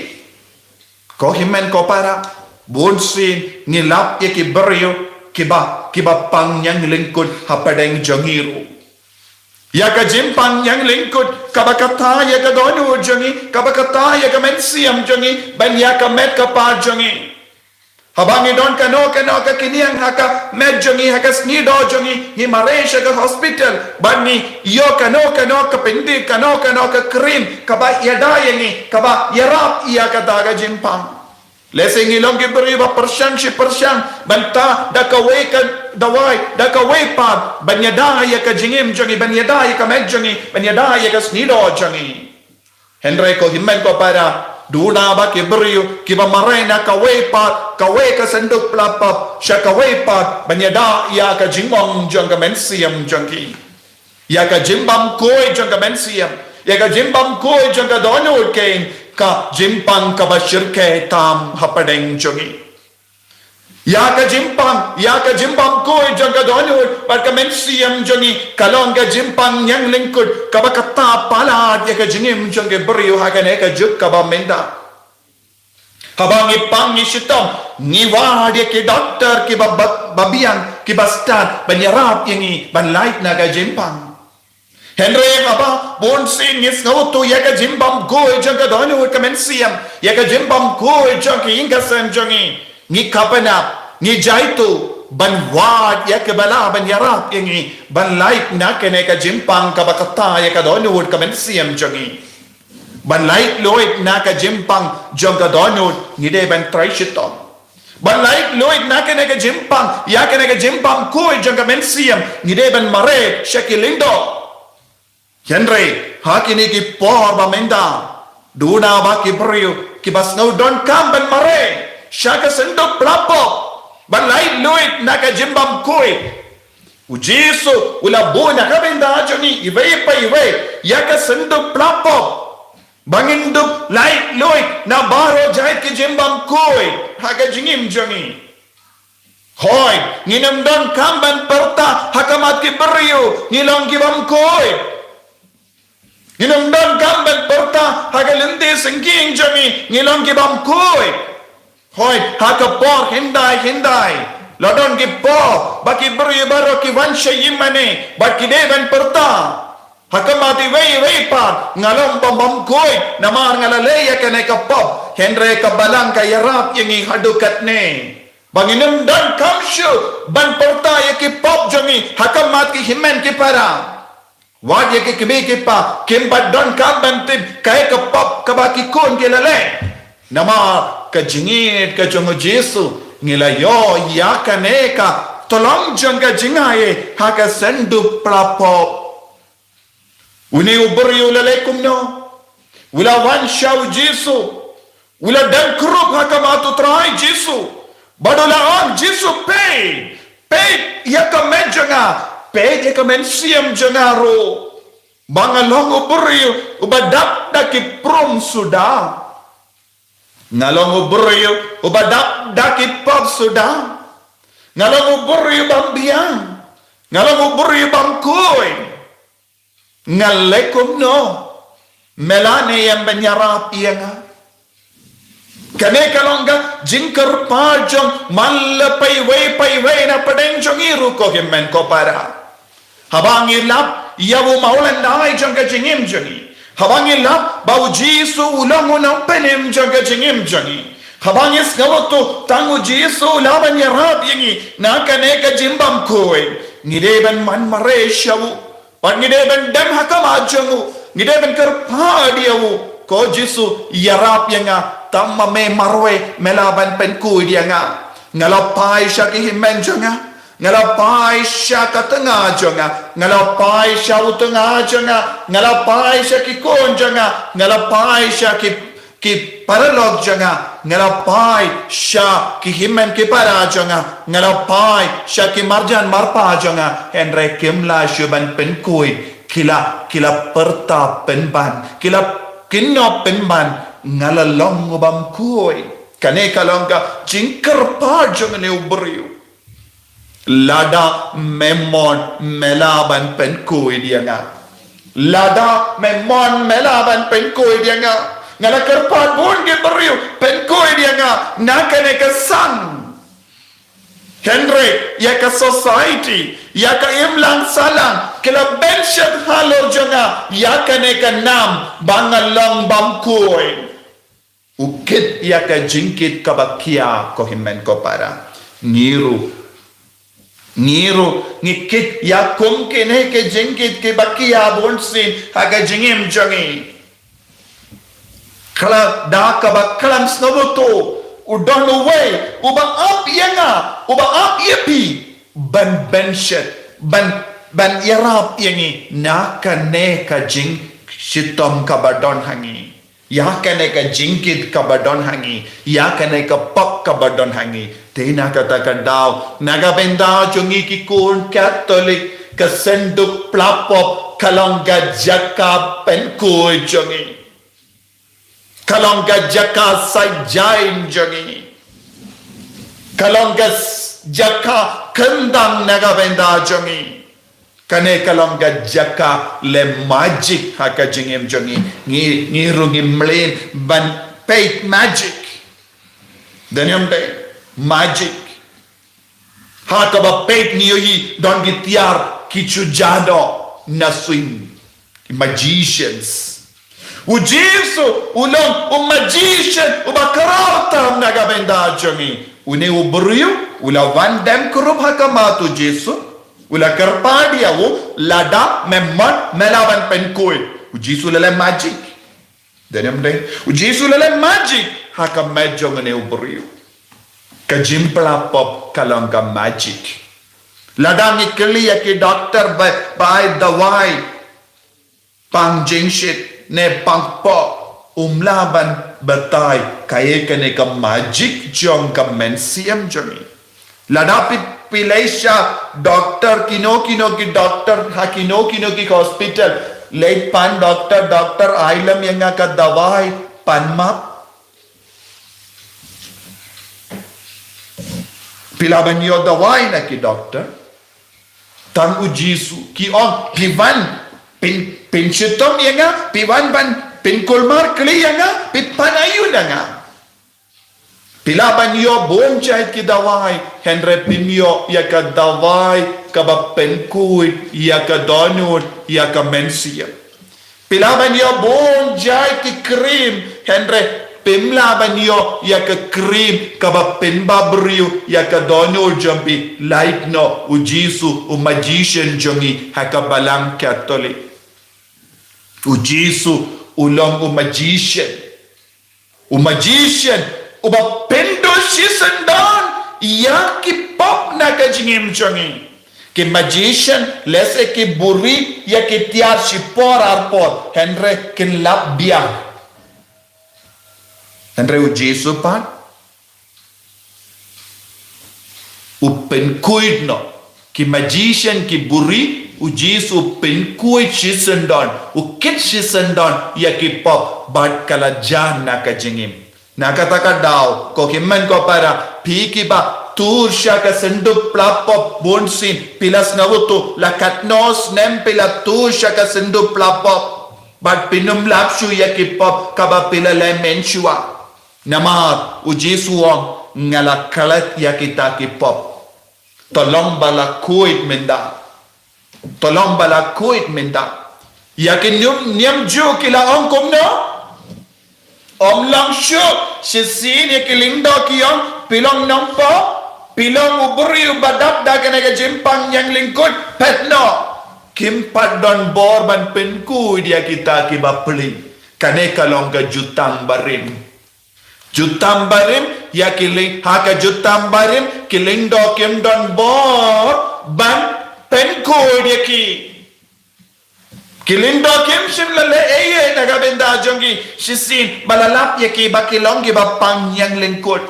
Ko hynmen ko para, bunsien ngi lap ïa ki briew kiba, kiba pang ñiang lyngkut hapdeng jong ngi ruh. Ïa ka jingpang ñiang lyngkut kaba kata ïa ka dohnud jong ngi, kaba kata ïa ka mynsiem jong ngi, ban ïa ka met ka phad jong ngi. Haba ngi don kano kano ka khñiang ha ka met jong ngi, ha ka sngi doh jong ngi, ngi mareh sha ka hospital, bad ngi ïoh kano kano ka pyndih, kano kano ka cream kaba ïada ïa ngi, kaba ïarap ïa kata ka jingpang. Lehse ngi long ki briew ba pyrshang shi pyrshang ban tah da kawei ka dawai, da kawei pat, ban ïada ïa ka jingim jong ngi, ban ïada ïa ka met jong ngi, ban ïada ïa ka sngi doh jong ngi. Hynrei ko hynmen ko para, duna ba ki briew kiba mareh na kawei pat, kawei ka synduk pla pop sha kawei pat, ban ïada ïa ka jingong jong ka mynsiem jong ki, ïa ka jingbam khuid jong ka mynsiem, ïa ka jingbam khuid jong ka dohnud, kein ka jingpang kaba shyrkhei tam hapdeng jong ngi. Ïa ka jingpang, ïa ka jingbam khuid jong ka dohnud bad ka mynsiem jong ngi ka long ka jingpang ñiang lyngkut kaba kata palat ïa ka jingim jong ki briew ha kane ka juk kaba mynta. Haba ngi pang ngi shitom, ngi wad ïa ki doktor kiba, ba, ba biang, kiba stad ban ïarap ïa ngi ban lait na ka jingpang. Hynrei haba bunsien ngi sngewthuh ïa ka jingbam khuid jong ka dohnud ka mynsiem, ïa ka jingbam khuid jong ka ïing ka sem jong ngi, ngi kyrpad, ngi jaituh ban wad ïa kiba lah ban ïarap ïa ngi ban lait na kane ka jingpang kaba kata ïa ka dohnud ka mynsiem jong ngi. Ban lait luid na ka jingpang jong ka dohnud, ngi dei ban trei shitom. Ban lait luid na kane ka jingpang, ïa kane ka jingbam khuid jong ka mynsiem, ngi dei ban mareh sha ki lyngdoh. Hynrei ha kine ki por ba mynta, duna ba ki briew kiba sngew donkam ban mareh sha ka synduk pla pop ban lait luid na ka jingbam khuid. U Jisu u la bun ha ka bynta jong ngi iwei pa iwei ïa ka synduk pla pop, ba ngin dup lait luid na baroh jait ki jingbam khuid ha ka jingim jong ngi. Hooid, ngin ym donkam ban pyrta ha khmat ki briew ngi long ki bam khuid. Ngin ym donkam ban pyrta ha ka lynti syngkien jong ngi, ngi long ki bam khuid. Hooid, ha ka por hyndai hyndai, la don ki por ba ki briew baroh ki wan sha ïingmane bad ki dei ban pyrta ha khmat iwei iwei pat, nga long bam bam khuid namar nga la leh ïa kane ka pop. Hynrei ka Balang ka ïarap ïa ngi haduh katne ba ngin ym donkam shuh ban pyrta ïa ki pop jong ngi ha khmat ki hynmen ki para. Wat ïa ki kmie ki kpa kim pat donkam ban tip kaei ka pop kaba ki khun ki la leh. Namar ka jingïeit ka jong u Jisu, ngi la ïoh ïa kane ka tyllong jong ka jingaiei ha ka synduk pla pop. Une u briew u la leh kumno? U la wan sha u Jisu. U la dang krup ha khmat u Trai Jisu. Bad u la ong, Jisu, peit, peit ïa ka met jong nga, peit ïa ka mynsiem jong nga ruh. Ba nga long u briew uba dap da ki prum suda. Nga long u briew uba dap da ki pop suda. Nga long u briew bym biang. Nga long u briew bym khuid. Nga leh kumno? Me la ne em ban ïarap ïa nga? Kane ka long ka jingkyrpad jong man la paiwei paiwei na pdeng jong ngi ruh ko hynmen ko para. Haba ngi lap ïa u mawlynnai jong ka jingim jong ngi, haba ngi lap ba u Jisu u long u nongpynim jong ka jingim jong ngi, haba ngi sngewthuh tang u Jisu u lah ban ïarap ïa ngi na kane ka jingbam khuid, ngi dei ban man mareh sha u. Bad ngi dei ban dem ha khmat jong u, ngi dei ban kyrpad ïa u, ko Jisu, ïarap ïa nga, tang ma me marwei me lah ban pynkhuid ïa nga. Nga la phai sha ki hynmen jong nga, nga la phai sha ka tnga jong nga, nga la phai sha u tnga jong nga, nga la phai sha ki khun jong nga, nga la phai sha ki ki paralok jong nga, nga la phai sha ki hynmen ki para jong nga, nga la phai sha ki marjan marpa jong nga, hynrei kim lah shuh ban pynkhuid, ki la, ki la pyrta pynban, ki la kynnoh pynban, nga la long u bym khuid. Kane ka long ka jingkyrpad jong une u briew. Lada me mon me lah ban pynkhuid ïa nga. Lada me mon me lah ban pynkhuid ïa nga. Nga la kyrpad bun ki briew pynkhuid ïa nga na kane ka sang. Hynrei ïa ka society, ïa ka imlang sahlang, ki la bynshit halor jong nga ïa kane ka nam ba nga long bymkhuid. U kit ïa ka jingkit kaba khia, ko hynmen ko para. Ngi ruh, ngi ruh ngi kit ïa kum kine ki jingkit kiba khia bunsien ha ka jingim jong ngi. Khlem da kaba khlem sngewthuh, u don uwei uba ap ïa nga, uba ap ïa phi, ban bynshit, ban, ban ïarap ïa ngi na kane ka jingshitom kaba don ha ngi, ïa kane ka jingkit kaba don ha ngi, ïa kane ka pop kaba don ha ngi. Te na kata ka daw, na ka bynta jong ngi ki khun Katholik, ka synduk pla pop ka long ka jaka pynkhuid jong ngi. Ka long ka jaka sait jaiñ jong ngi. Ka long ka s-, jaka kyndang na ka bynta jong ngi. Kane ka long ka jaka leh magic ha ka jingim jong ngi. Ngi, ngi ruh ngi mlien ban peit magic. Don ïa ym dei magic. Ha kaba peit ngi ïohi don ki tiar ki shu jah noh na suiñ. Ki magicians. U Jisu u long u magician uba khraw tam na ka bynta jong ngi. Une u briew u la wan dem kurup ha khmat u Jisu. U la kyrpad ïa u, lada me mon me lah ban pynkhuid. U Jisu u la leh magic. Don ïa ym dei, u Jisu u la leh magic ha ka met jong une u briew. Ka jingpla pop ka long ka magic. Lada ngi kylli ïa ki doktor ba, ba ai dawai pang jingshit ne pang pop, um lah ban batai kaei kane ka magic jong ka mynsiem jong ngi. Lada phi, phi leit sha doktor, kino kino ki doktor ha kino kino ki hospital, leit pan doktor, doktor ai lem ïa nga ka dawai, pan map. Phi lah ban ïoh dawai na ki doktor. Tang u Jisu ki ong, phi wan pyn, pynshitom ïa nga, phi wan ban pynkulmar kli ïa nga, phi pan aïu na nga. Phi lah ban ïoh bun jait ki dawai, hynrei phim ïoh ïa ka dawai kaba pynkhuid ïa ka dohnud, ïa ka mynsiem. Phi lah ban ïoh bun jait ki cream, hynrei phim lah ban ïoh ïa ka cream kaba pynbapli briew ïa ka dohnud jong phi. Lait noh u Jisu, u magician jong ngi ha ka balang Katholik. U Jisu u long u magician. U magician uba pynduh shisyndon ïa ki pop na ka jingim jong ngi. Ki magician lehse ki buhrieh ïa ki tiar shipor arpor, hynrei kin lap biang. Hynrei u Jisu pat u pynkhuid noh. Ki magician ki buhrieh, u Jisu u pynkhuid shisyndon, u kit shisyndon ïa ki pop bad ka la jan na ka jingim. Na kata ka daw, ko hynmen ko para, phi kiba tur sha ka synduk pla pop bunsien, phi la sngewthuh la katno snem phi la tur sha ka synduk pla pop. Bad phin ym lap shuh ïa ki pop kaba phi la leh mynshuwa. Namar u Jisu u ong, nga la klet ïa kita ki pop. To long ba la khuid mynta. To long ba la khuid mynta. Ïa ki niam, niam Jiw ki la ong kumno? Ym long shuh, shisien ïa ki lyngdoh ki ong, phi long nongpop, phi long u briew ba dap da kane ka jingpang ñianglyngkut, phet noh. Kim pat don bor ban pynkhuid ïa kita kiba plie. Kane ka long ka jutang barim. Jutang barim, ïa ki lyng, ha ka jutang barim, ki lyngdoh kim don bor ban pynkhuid ïa ki. Ki lyngdoh kim shym la leh ei ei na ka bynta jong ki shisien ba la lap ïa ki ba ki long kiba pang ñianglyngkut.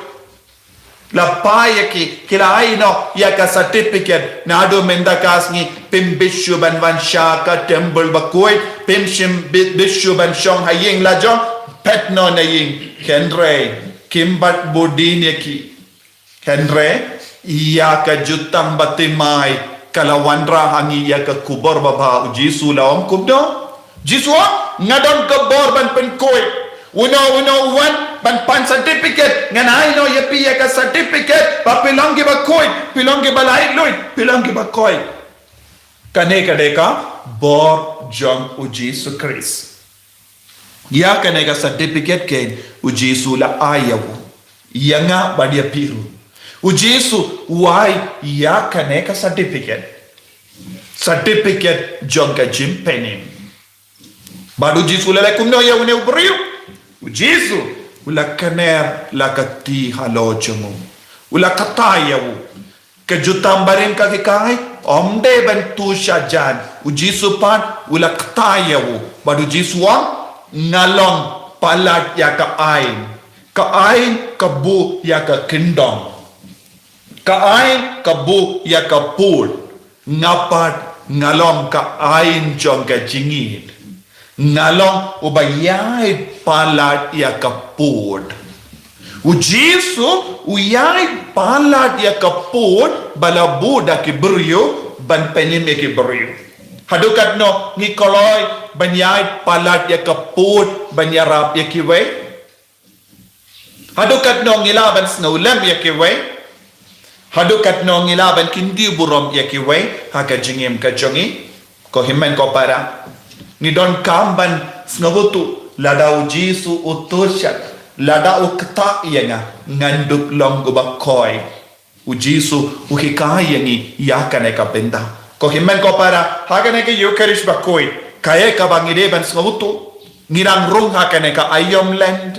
La phah ïa ki, ki la ai noh ïa ka certificate, naduh mynta ka sngi phim bit shuh ban wan sha ka temple bakhuid, phim shym bit, bit shuh ban shong ha ïing lajong, phet noh na ïing, hynrei kim pat bud ïa ki. Hynrei ïa ka jutang bathymmai ka la wanrah ha ngi ïa ka khubor babha. U Jisu u la ong kumno? Jisu u ong, nga don ka bor ban pynkhuid. Uno uno u wan ban pan certificate, ngan ai noh ïa phi ïa ka certificate ba phi long kiba khuid, phi long kiba laitluid, phi long kiba khuid. Kane ka dei ka bor jong u Jisu Khrist. Ïa kane ka certificate kein u Jisu u la ai ïa u, ïa nga bad ïa phi ruh. U Jisu u ai ïa kane ka certificate, certificate jong ka jingpynim. Bad u Jisu u la leh kumno ïa une u briew? U Jisu u la kner la ka kti halor jong u, u la kata ïa u. Ka jutang barim ka hikai, ym dei ban tu shajan. U Jisu pat u la kta ïa u. Bad u Jisu u ong, nga long palat ïa ka aiñ. Ka aiñ ka buh ïa ka kyndong. Ka aiñ ka buh ïa ka pud. Nga pat nga long ka aiñ jong ka jingïeid. Nga long uba ïaid palat ïa ka pud. U Jisu u ïaid palat ïa ka pud ba la buh da ki briew ban pynim ïa ki briew. Haduh katno ngi kloi ban ïaid palat ïa ka pud ban ïarap ïa kiwei? Haduh katno ngi lah ban sngewlem ïa kiwei? Haduh katno ngi lah ban kyntiew burom ïa kiwei ha ka jingim ka jong ngi? Ko hynmen ko para, ngi donkam ban sngewthuh, lada u Jisu u tur shad, lada u kta ïa nga, ngan dup long uba khuid. U Jisu u hikai ïa ngi ïa kane ka bynta. Ko hynmen ko para, ha kane ka Eucharist bakhuid, kaei kaba ngi dei ban sngewthuh? Ngi dang rung ha kane ka Aïom Lent.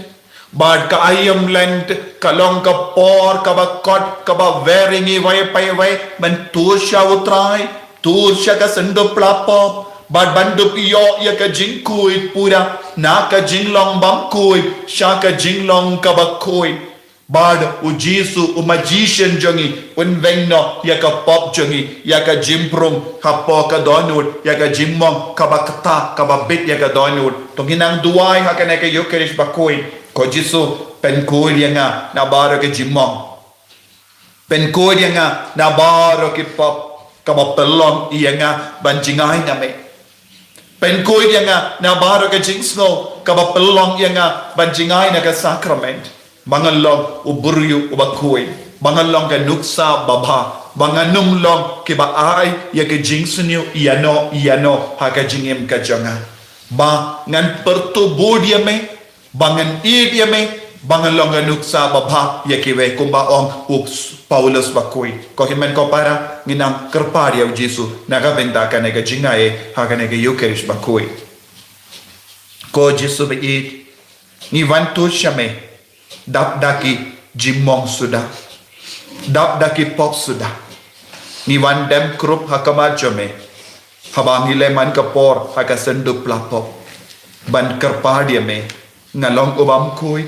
Bad ka Aïom Lent ka long ka por kaba kot kaba very ngi wei pa wei ban tur sha u Trai, tur sha ka synduk pla pop, bad ban dup ïoh ïa ka jingkhuid pura na ka jinglong bym khuid sha ka jinglong kaba khuid. Bad u Jisu u magician jong ngi un weng noh ïa ka pop jong ngi, ïa ka jingprung hapoh ka dohnud, ïa ka jingmong kaba kata kaba bit ïa ka dohnud. To ngin nang duwai ha kane ka Eucharist bakhuid. Ko Jisu, pynkhuid ïa nga na baroh ka jingmong. Pynkhuid ïa nga na baroh ki pop kaba pynlong ïa nga ban jngai na me. Pynkhuid ïa nga na baroh ka jingsngew kaba pynlong ïa nga ban jngai na ka sakrament. Ba ngan long u briew uba khuid, ba ngan long ka nuksa babha, ba ngan ym long kiba ai ïa ka jingsniew ïano ïano ha ka jingim ka jong nga. Ba ngan pyrtuh bud ïa me, ba ngan ïeit ïa me, ba ngan long ka nuksa babha ïa kiwei, kumba ong u Paulus bakhuid. Ko hynmen ko para, ngin nang kyrpad ïa u Jisu na ka bynta kane ka jingaiei ha kane ka Eucharist bakhuid. Ko Jisu baieit, ngi wan tur sha me dap da ki jingmong suda, dap da ki pop suda. Ngi wan dem krup ha khmat jong me haba ngi leh man ka por ha ka synduk pla pop, ban kyrpad ïa me, nga long u bym khuid,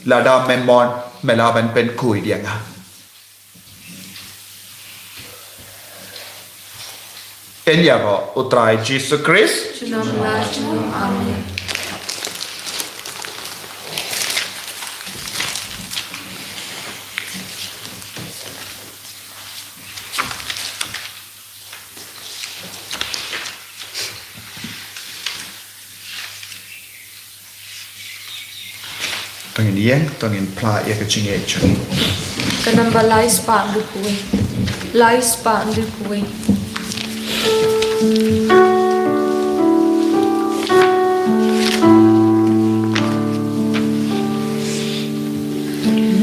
lada me mon, me lah ban pynkhuid ïa nga. Yn ïaroh u Trai Jisu Khrist. Junom la junom. Amen. To ngin ïeng, to ngin phla ïa ka jingïeit jong ngi. Ka namba lai spah hynriew phew wei. Lai spah hynriew phew wei.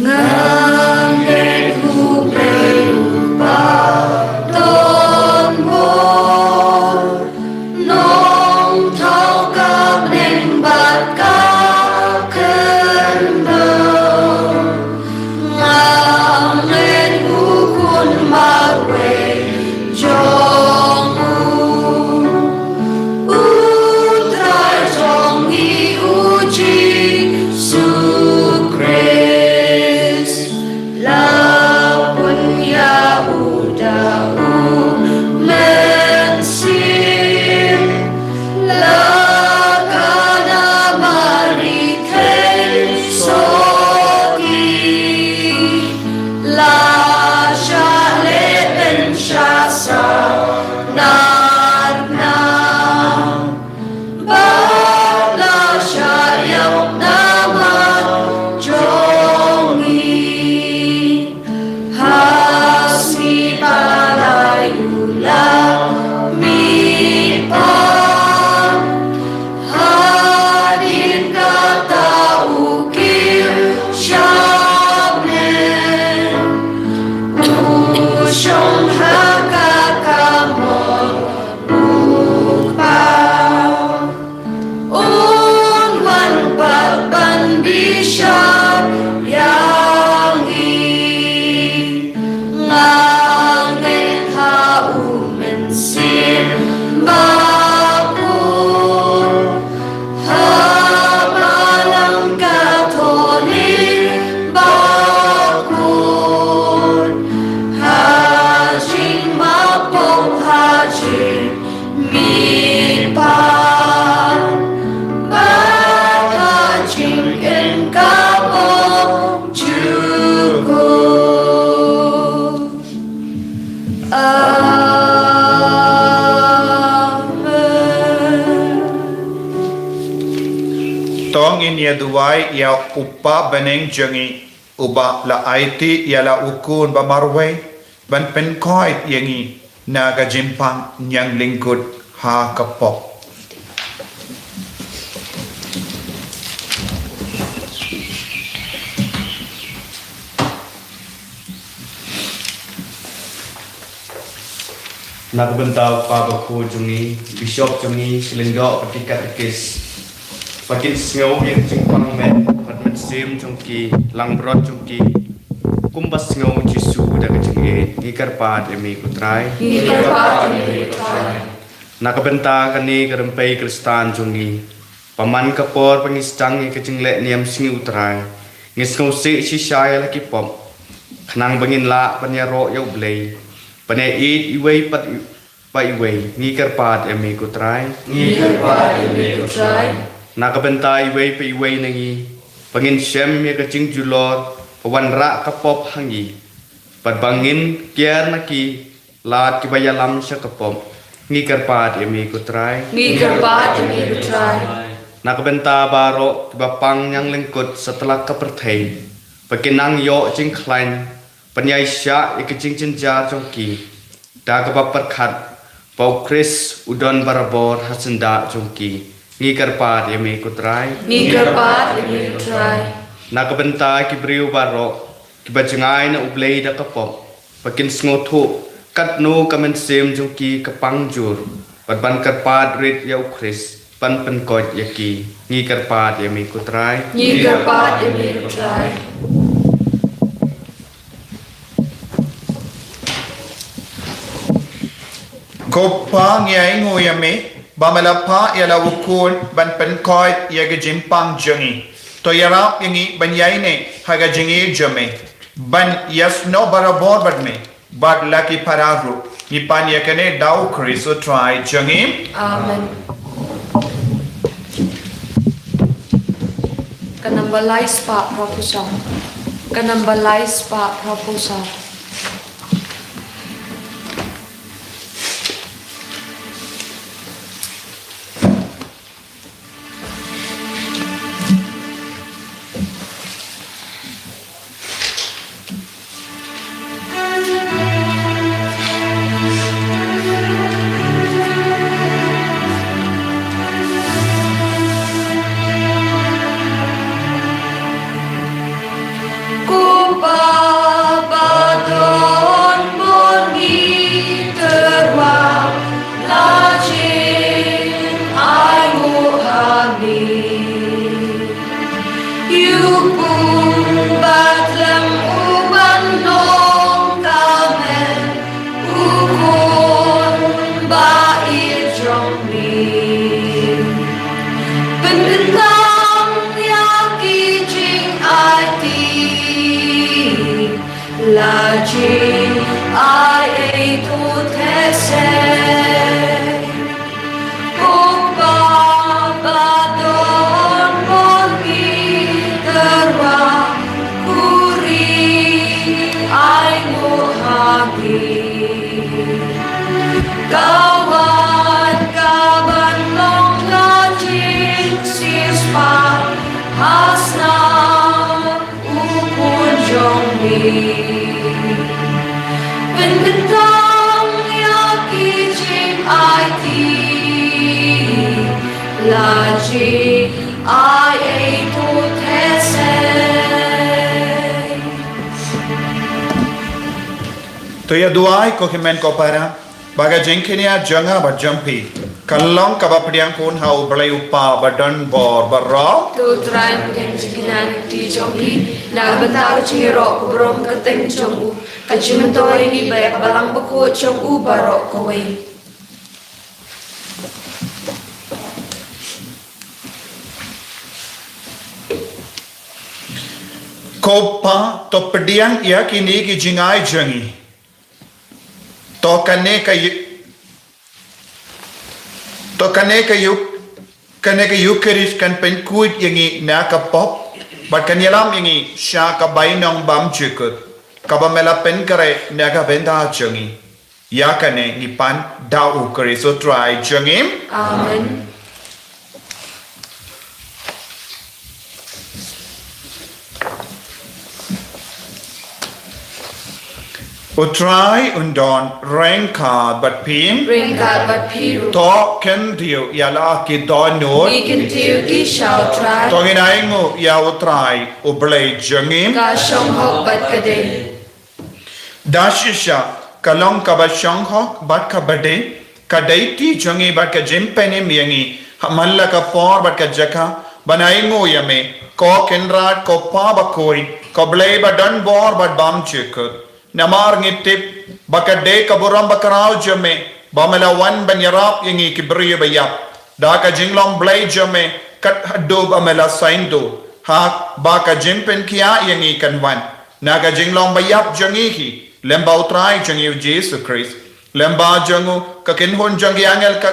Ngan ïeit hu Blei u Kpa don bor. Nongthaw ka bneng bad ka khyndew, nga ngeit u Khun marwei jong u, u Trai jong ngi u Jisu Khrist. Ïa duwai ïa u Kpa bneng jong ngi, uba la aiti ïa la u Khun ba marwei ban pynkhuid ïa ngi na ka jingpang ñianglyngkut ha ka pop. Na ka bynta u Kpa Bakhuid jong ngi, Bishop jong ngi, ki lyngdoh bad ki katekis, ba kin sngew ïa ka jingpang met bad mynsiem jong ki langbrot jong ki, kumba sngew Jisu da ka jingïeit. Ngi kyrpad ïa me ko Trai. Ngi kyrpad ïa me ko Trai. Na ka bynta kane ka rympei Khristan jong ngi, ba man ka por ba ngi sdang ïa ka jingleh niam sngi u Trai, ngi sngewsih shisha ïa la ki pop, khnang ba ngin lah ban ïaroh ïa U Blei, ban ïaieit iwei pat i-, pa iwei. Ngi kyrpad ïa me ko Trai. Ngi kyrpad ïa me ko Trai. Na ka bynta iwei pa iwei na ngi, ba ngin shem ïa ka jingjulor ba wanrah ka pop ha ngi, bad ba ngin kiar na ki lad kiba ïalam sha ka pop, ngi kyrpad ïa me ko Trai. Ngi kyrpad ïa me ko Trai. Na ka bynta baroh kiba pang ñianglyngkut satlak ka pyrthei, ba kin nang ïoh jingkhlaiñ ban ïaishah ïa ka jingjynjar jong ki, da kaba pyrkhat ba U Khrist u don barabor ha syndah jong ki, ngi kyrpad ïa me ko Trai. Ngi kyrpad ïa me ko Trai. Na ka bynta ki briew baroh kiba jngai na U Blei da ka pop, ba kin sngewthuh katno ka mynsiem jong ki ka pang jur, bad ban kyrpad rit ïa U Khrist ban pynkhuid ïa ki, ngi kyrpad ïa me ko Trai. Ngi kyrpad ïa me ko Trai. Ko Kpa, ngi ainguh ïa me ba me la phah ïa la u Khun ban pynkhuid ïa ka jingpang jong ngi. To ïarap ïa ngi ban ïaineh ha ka jingïeit jong me, ban ïasnoh barabor bad me bad la ki para ruh. Ngi pan ïa kane da U Khrist U Trai jong ngi. Amen. Ka namba lai spah phra phew saw. Ka namba lai spah phra phew saw. Ko Kpa badonbor, ngi tyrwa la jingainguh ha me. Ïa u Khun ba thlem uban long ka met, u Khun ba ïeit jong me. Pynkyntang ïa ki jingaiti, la jingai ei to theh sei. Ko Kpa badonbor, ngi tyrwa khuri ainguh ha me. Ka wan kaban long ka jingsiewspah ha sna u Khun jong me. Pynkyntang ïa ki jingaiti, la jingai ei to theh sei. To ïa duwai ko hynmen ko para, ba ka jingkynnoh jong nga bad jong phi kan long kaba pdiang khun ha U Blei U Kpa badonbor baroh. To Trai, pdiang jingkynnoh na ka kti jong phi na ka bynta ka jingïaroh ka burom kyrteng jong u, ka jingmyntoi ïa ngi bad ïa ka balang bakhuid jong u baroh kawei. Ko Kpa, to pdiang ïa kine ki jingai jong ngi. To kane ka yu-, to kane ka yu-, kane ka Ïukharist kan pynkhuid ïa ngi na ka pop, bad kan ïalam ïa ngi sha ka bainong bymjukut, kaba me la pynkhreh na ka bynta jong ngi. Ïa kane ngi pan da U Khrist U Trai jong ngi. Amen. U Trai un don ryngkat bad phi. Ryngkat bad phi ruh. To kyntiew ïa la ki dohnud. Ngi kyntiew ki sha U Trai. To ngin ainguh ïa U Trai U Blei jong ngi. Ka shong hok bad ka dei. Da shisha, ka long kaba shong hok bad kaba dei, ka dei ti jong ngi bad ka jingpynim ïa ngi ha man la ka por bad ka jaka ban ainguh ïa me, ko Kynrad, ko Pa bakhuid, ko Blei ba don bor bad bymjukut. Namar ngi tip ba ka dei ka burom bakhraw jong me ba me la wan ban ïarap ïa ngi ki briew ba ïap da ka jinglong Blei jong me, kat haduh ba me la saiñdur ha ba ka jingpynkhiah ïa ngi kan wan na ka jinglong ba ïap jong ngi hi, lem bad U Trai jong ngi U Jisu Khrist, lem bad jong u, ka kynhun jong ki angel, ka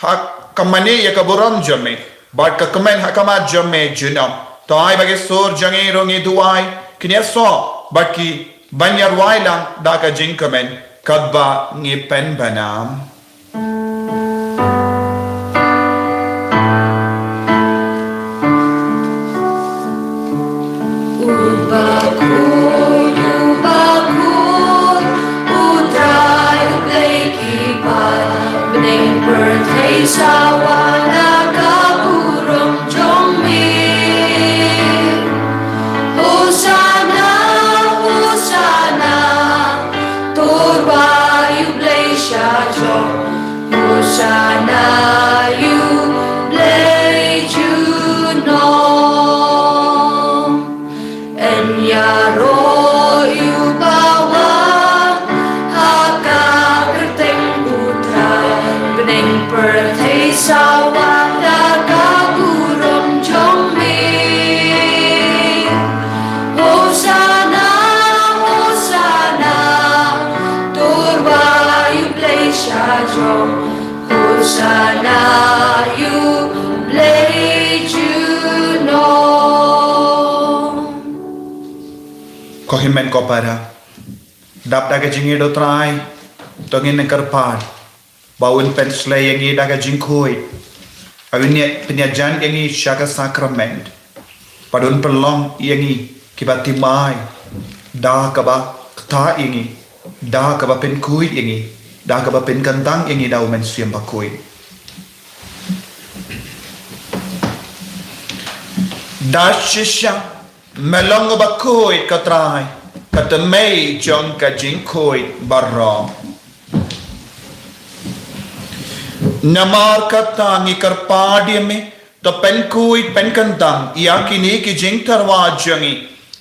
ha ka mane ïa ka burom jong me bad ka kmen ha khmat jong me junom. To ai ba ki sur jong ngi ruh ngi duwai, kin ïasoh bad ki ban ïarwai lang da ka jingkmen katba ngi pynbna. Uba khuid, uba khuid, U Trai U Blei ki paid, bneng pyrthei sawa da ka burom jong me. Hosana, Hosana, to rwai ïa U Blei shajrong. Hosana ïa U Blei junom. Yn ïaroh ïa u bawan ha ka kyrteng U Trai, bneng pyrthei sawa da ka burom jong me. Hosana, Hosana, to rwai ïa U Blei shajrong. Hosana ïa U Blei junom. Ko hynmen ko para, dap da ka jingïeit U Trai, to ngin nang kyrpad ba un pynshlei ïa ngi da ka jingkhuid, ba un ïa pynïajan ïa ngi sha ka sakrament, bad un pynlong ïa ngi kiba thymmai da kaba ktah ïa ngi, da kaba pynkhuid ïa ngi, da kaba pynkyntang ïa ngi da U Mynsiem Bakhuid. Da shisha, me long uba khuid ko Trai, ka thymmei jong ka jingkhuid baroh. Namar kata ngi kyrpad ïa me, to pynkhuid pynkyntang ïa kine ki jingtyrwa jong ngi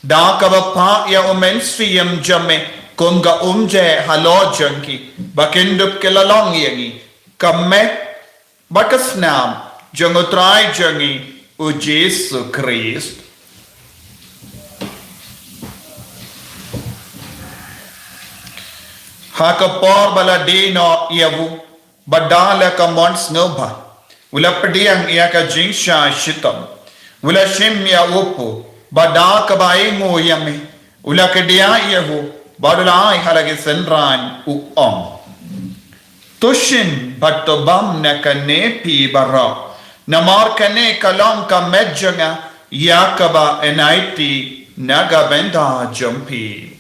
da kaba phah ïa U Mynsiem jong me kum ka umjai halor jong ki, ba kin dup ki la long ïa ngi ka mei bad ka snam jong U Trai jong ngi U Jisu Khrist. Ha ka por ba la die noh ïa u, bad da la ka mon sngewbha u la pdiang ïa ka jingshah shitom, u la shim ïa u pu, bad da kaba ainguh ïa me u la kdiah ïa u, bad u la ai ha la ki synran, u ong: To shim bad to bam na kane phi baroh, namar kane ka long ka met jong nga ïa kaba yn aiti na ka bynta jong phi.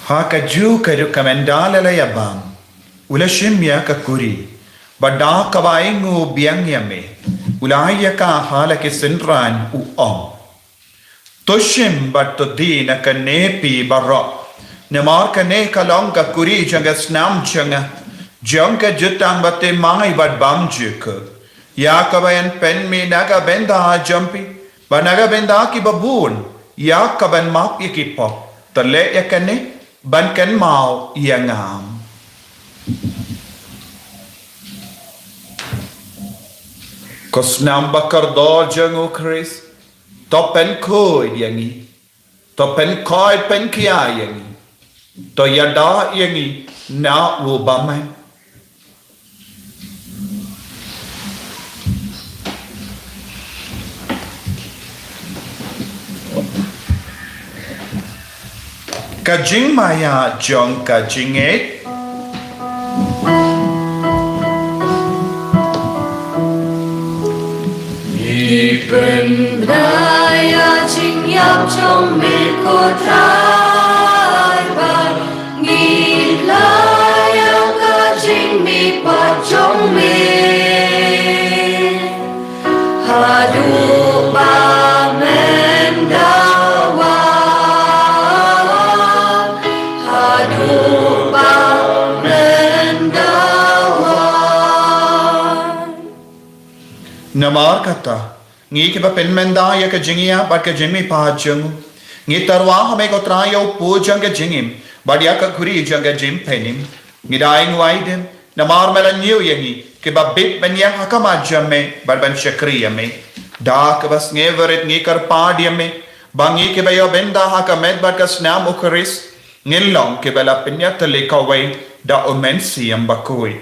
Ha kajuh ka rukom ynda la ïa bam, u la shim ïa ka kuri, bad da kaba ainguh biang ïa me, u la ai ïa ka ha la ki synran, u ong: To shim bad to die na kane phi baroh, namar kane ka long ka kuri jong ka snam jong nga, jong ka jutang ba thymmai bad bymjukut, ïa kaba yn pynmih na ka bynta jong phi bad na ka bynta kiba bun, ïa kaban map ïa ki pop. To leh ïa kane ban kynmaw ïa nga. Ko snam bakordor jong U Khrist, to pynkhuid ïa ngi, to pynkhuid pynkhia ïa ngi, to ïada ïa ngi na u bymman. Ka jingmaïa jong ka jingngeit. Ngi pynbna ïa ka jingïap jong me ko Trai, bad ngi la ïa ka jingmihpat jong me. Haduh ba men da wan, haduh ba men da wan. Namar kata, ngi kiba pynmynda ïa ka jingïap bad ka jingmihpat jong u, ngi tyrwa ha me ko Trai ïa u pud jong ka jingim bad ïa ka khuri jong ka jingpynim. Ngi dang wai dem, namar me la ñiew ïa ngi kiba bit ban ïeng ha khmat jong me bad ban shakri ïa me. Da kaba sngewrit ngi kyrpad ïa me ba ngi kiba ïoh bynta ha ka met bad ka snam u Khrist, ngin long kiba la pynïatylli kawei da u Mynsiem Bakhuid.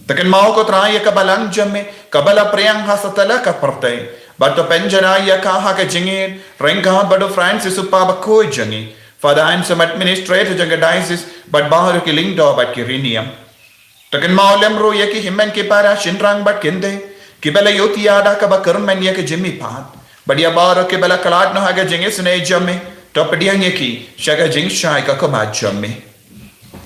To kynmaw ko Trai ïa ka balang jong me kaba la pdiang ha satlak ka pyrthei, bad to pynjanai ïa ka ha ka jingïeit ryngkat bad u Francis u Pa Bakhuid jong ngi, Father Anselm, Administrator jong ka Diocese, bad baroh ki lyngdoh bad ki riewniam. To kynmaw lem ruh ïa ki hynmen ki para shynrang bad kynthei kiba la ïohthiah da kaba kyrmen ïa ka jingmihpat, bad ïa baroh kiba la khlad noh ha ka jingisynei jong me, to pdiang ïa ki sha ka jingshai ka khmat jong me.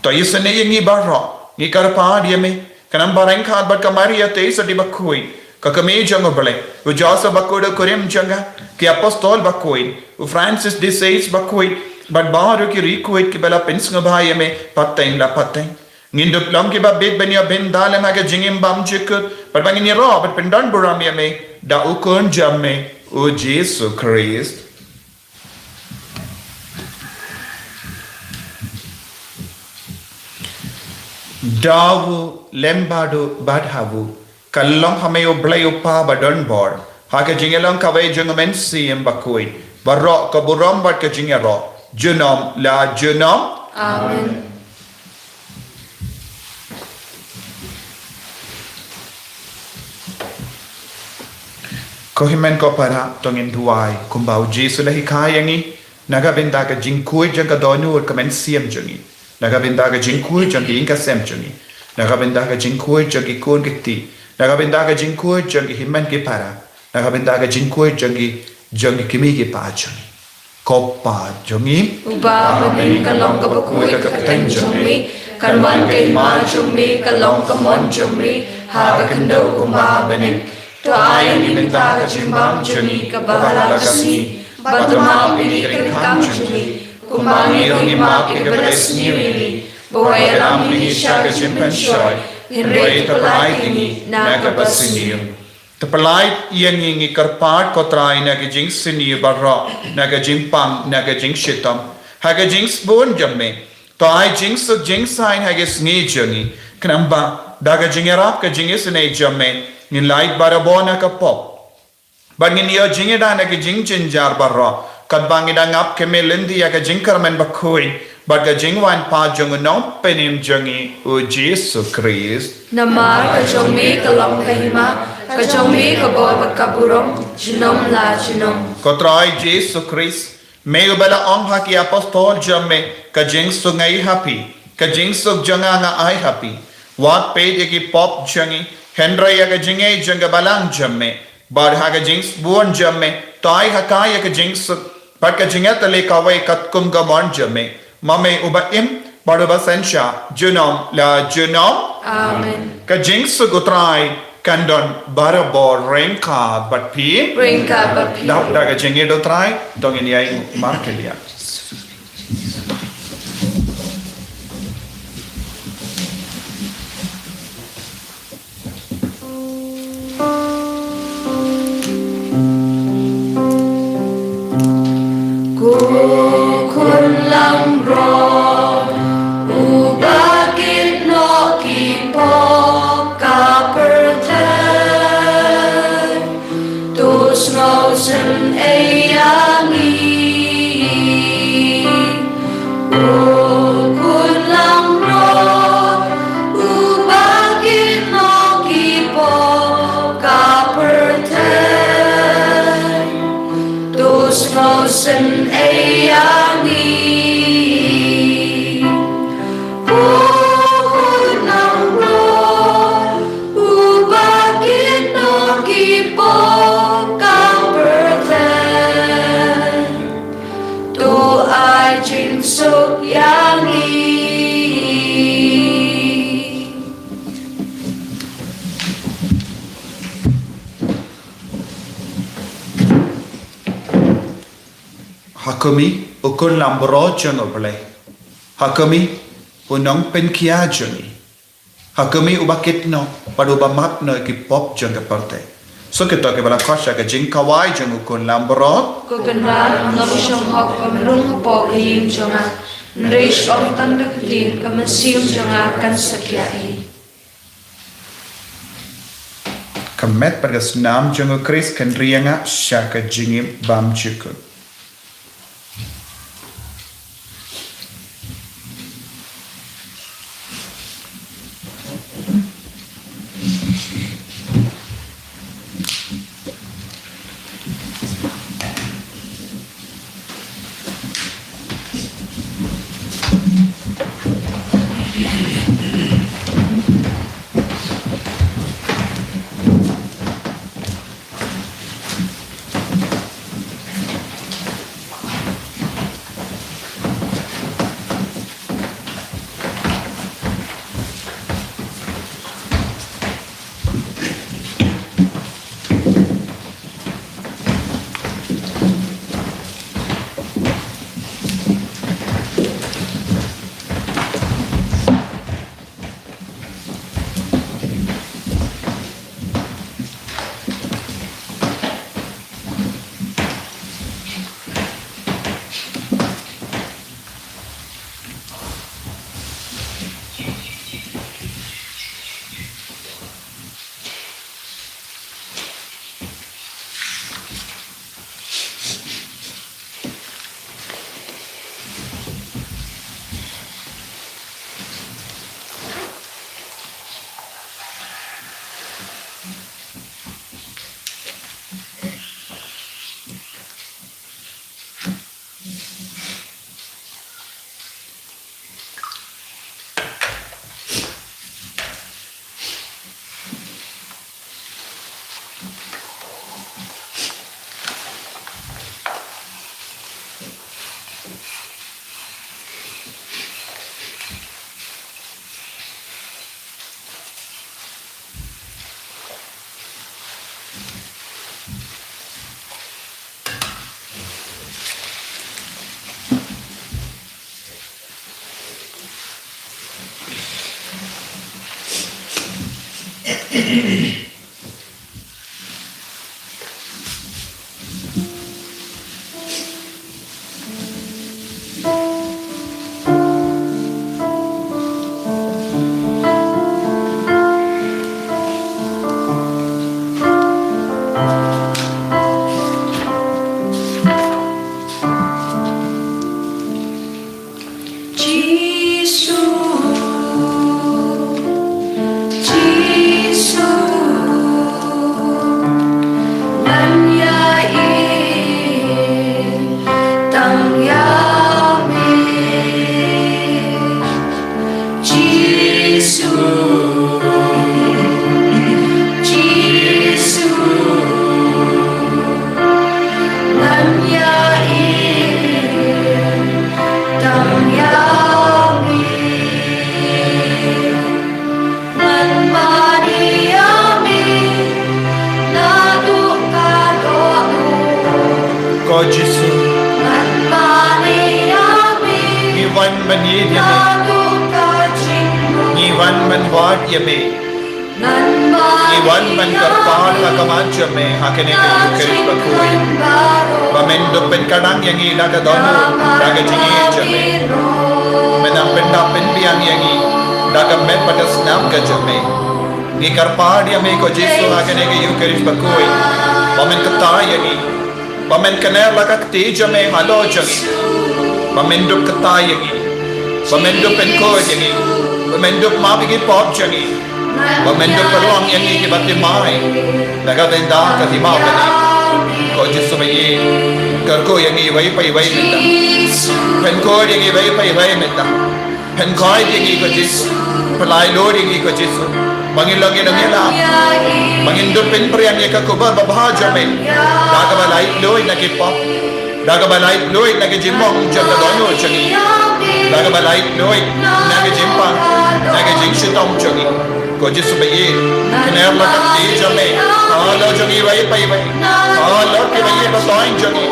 To isynei ïa ngi baroh, ngi kyrpad ïa me, khnang ba ryngkat bad ka Maria Theisotti Bakhuid, ka Kmie jong u Blei, u Joseph Bakhuid u kurim jong nga, ki Apostol Bakhuid, u Francis de Sales Bakhuid, bad baroh ki riewkhuid kiba la pynsngewbha ïa me pateng la pateng, ngin dup long kiba bit ban ïoh bynta lem ha ka jingim bymjukut, bad ba ngin ïaroh bad pyndonburom ïa me da u Khun jong me, u Jisu Khrist. Da u lem bad u bad ha u, ka long ha me u Blei u Pa badonbor, ha ka jingïalong kawei jong u Mynsiem Bakhuid, baroh ka burom bad ka jingïaroh junom la junom. Amen. Ko hynmen ko para, to ngin duwai kumba u Jisu u la hikai ïa ngi, na ka bynta ka jingkhuid jong ka dohnud ka mynsiem jong ngi, na ka bynta ka jingkhuid jong ki ïing ka sem jong ngi, na ka bynta ka jingkhuid jong ki khun ki kti, na ka bynta ka jingkhuid jong ki hynmen ki para, na ka bynta ka jingkhuid jong ki, jong ki kmie ki kpa jong ngi. Ko Pa jong ngi uba ha bneng, ka long kaba khuid ka kyrteng jong me, kan wan ka hima jong me, ka long ka mon jong me ha ka khyndew kumba ha bneng. To ai ïa ngi mynta ka jingbam jong ngi kaba ha la ka sngi, bad to map ïa ngi ki kam jong ngi, kumba ngi ruh ngi map ïa kiba la sniew ïa ngi, ba wat ïalam ïa ngi sha ka jingpynshoi, hynrei to pyllait ïa ngi na kaba sniew. To pyllait ïa ngi, ngi kyrpad ko Trai, na ka jingsniew baroh, na ka jingpang, na ka jingshitom, ha ka jingsbun jong me, to ai jingsuk jingsaiñ ha ka sngi jong ngi, khnang ba da ka jingïarap ka jingisynei jong me, ngin lait barabor na ka pop, bad ngin ïoh jingïada na ki jingjynjar baroh, katba ngi dang ap khmih lynti ïa ka jingkyrmen bakhuid bad ka jingwan pat jong u Nongpynim jong ngi, u Jisu Khrist. Namar ka jong me ka long ka hima, ka jong me ka bor bad ka burom junom la junom. Ko Trai Jisu Khrist, me uba la ong ha ki Apostol jong me, ka jingsuk nga ai ha phi, ka jingsuk jong nga nga ai ha phi. Wat peit ïa ki pop jong ngi, hynrei ïa ka jingngeit jong ka balang jong me, bad ha ka jingsbun jong me, to ai ha ka ïa ka jingsuk bad ka jingïatylli kawei katkum ka mon jong me, ma me uba im bad uba synshar junom la junom. Amen. Ka jingsuk u Trai kan don barabor ryngkat bad phi. Ryngkat bad phi. Dap da ka jingngeit u Trai, to ngin ïai markylliang. Ko Khun langbrot, uba kit noh ki pop ka pyrthei, to sngewsynei ïa ngi. Ko Khun langbrot, uba kit noh ki pop ka pyrthei, to sngewsynei ïa ngi. suk ïa ngi. Ha khmih, u khun langbrot jong U Blei. Ha khmih, u nongpynkhia jong ngi. Ha khmih, uba kit noh bad uba map noh ïa ki pop jong ka pyrthei. Suk ïa kito kiba la khot sha ka jingkhawai jong u khun langbrot. Ko Kynrad, nga buh shong hok ban rung hapoh ka ïing jong nga. Hynrei shong tang da ka ktien, ka mynsiem jong nga kan sa khiah hi. Ka met bad ka snam jong U Khrist kan ri ïa nga sha ka jingim bymjukut. Jisu, Jisu, ngan ïa ïeng tang ïa me. Jisu, Jisu, ngan ïa ïeng tang ïa me. Ngan mane ïa me naduh ka dohnud. Ko Jisu, ngan mane ïa me, ngi wan ban ïeit ïa me, naduh ka jingmut. Ngi wan ban wad ïa me. Ngi wan ban kyrpad ha khmat jong me ha kane ka Eucharist bakhuid, ba men dup pynkynang ïa ngi da ka dohnud, da ka jingïeit jong me. Men nang pyndap pynbiang ïa ngi da ka met bad ka snam ka jong me. Ngi kyrpad ïa me ko Jisu ha kane ka Eucharist bakhuid, ba men kyntait ïa ngi. Ba men kner la ka kti jong me halor jong ngi. Ba men dup kyntait ïa ngi. Ba men dup pynkhuid ïa ngi. Ba men dup map ïa ki pop jong ngi. Ba men dup pynlong ïa ngi kiba thymmai da ka tyndah ka hima kane. Ko Jisu ba ïeit, kyrkhu ïa ngi iwei pa iwei mynta. Pynkhuid ïa ngi iwei pa iwei mynta. Pynkhuid ïa ngi ko Jisu. Pynlait lut ïa ngi ko Jisu. Ba ngin long ki nongïalam. Ba ngin dup pynpriang ïa ka khubor babha jong me da kaba lait luid na ki pop. Da kaba laitluid na ka jingmong jong ka dohnud jong ngi. Da kaba laitluid na ka jingpang, na ka jingshitom jong ngi. Ko Jisu ba ïeit, kner la ka kti jong me halor jong ngi iwei pa iwei. Halor kiba ïeit ba toiñ jong ngi.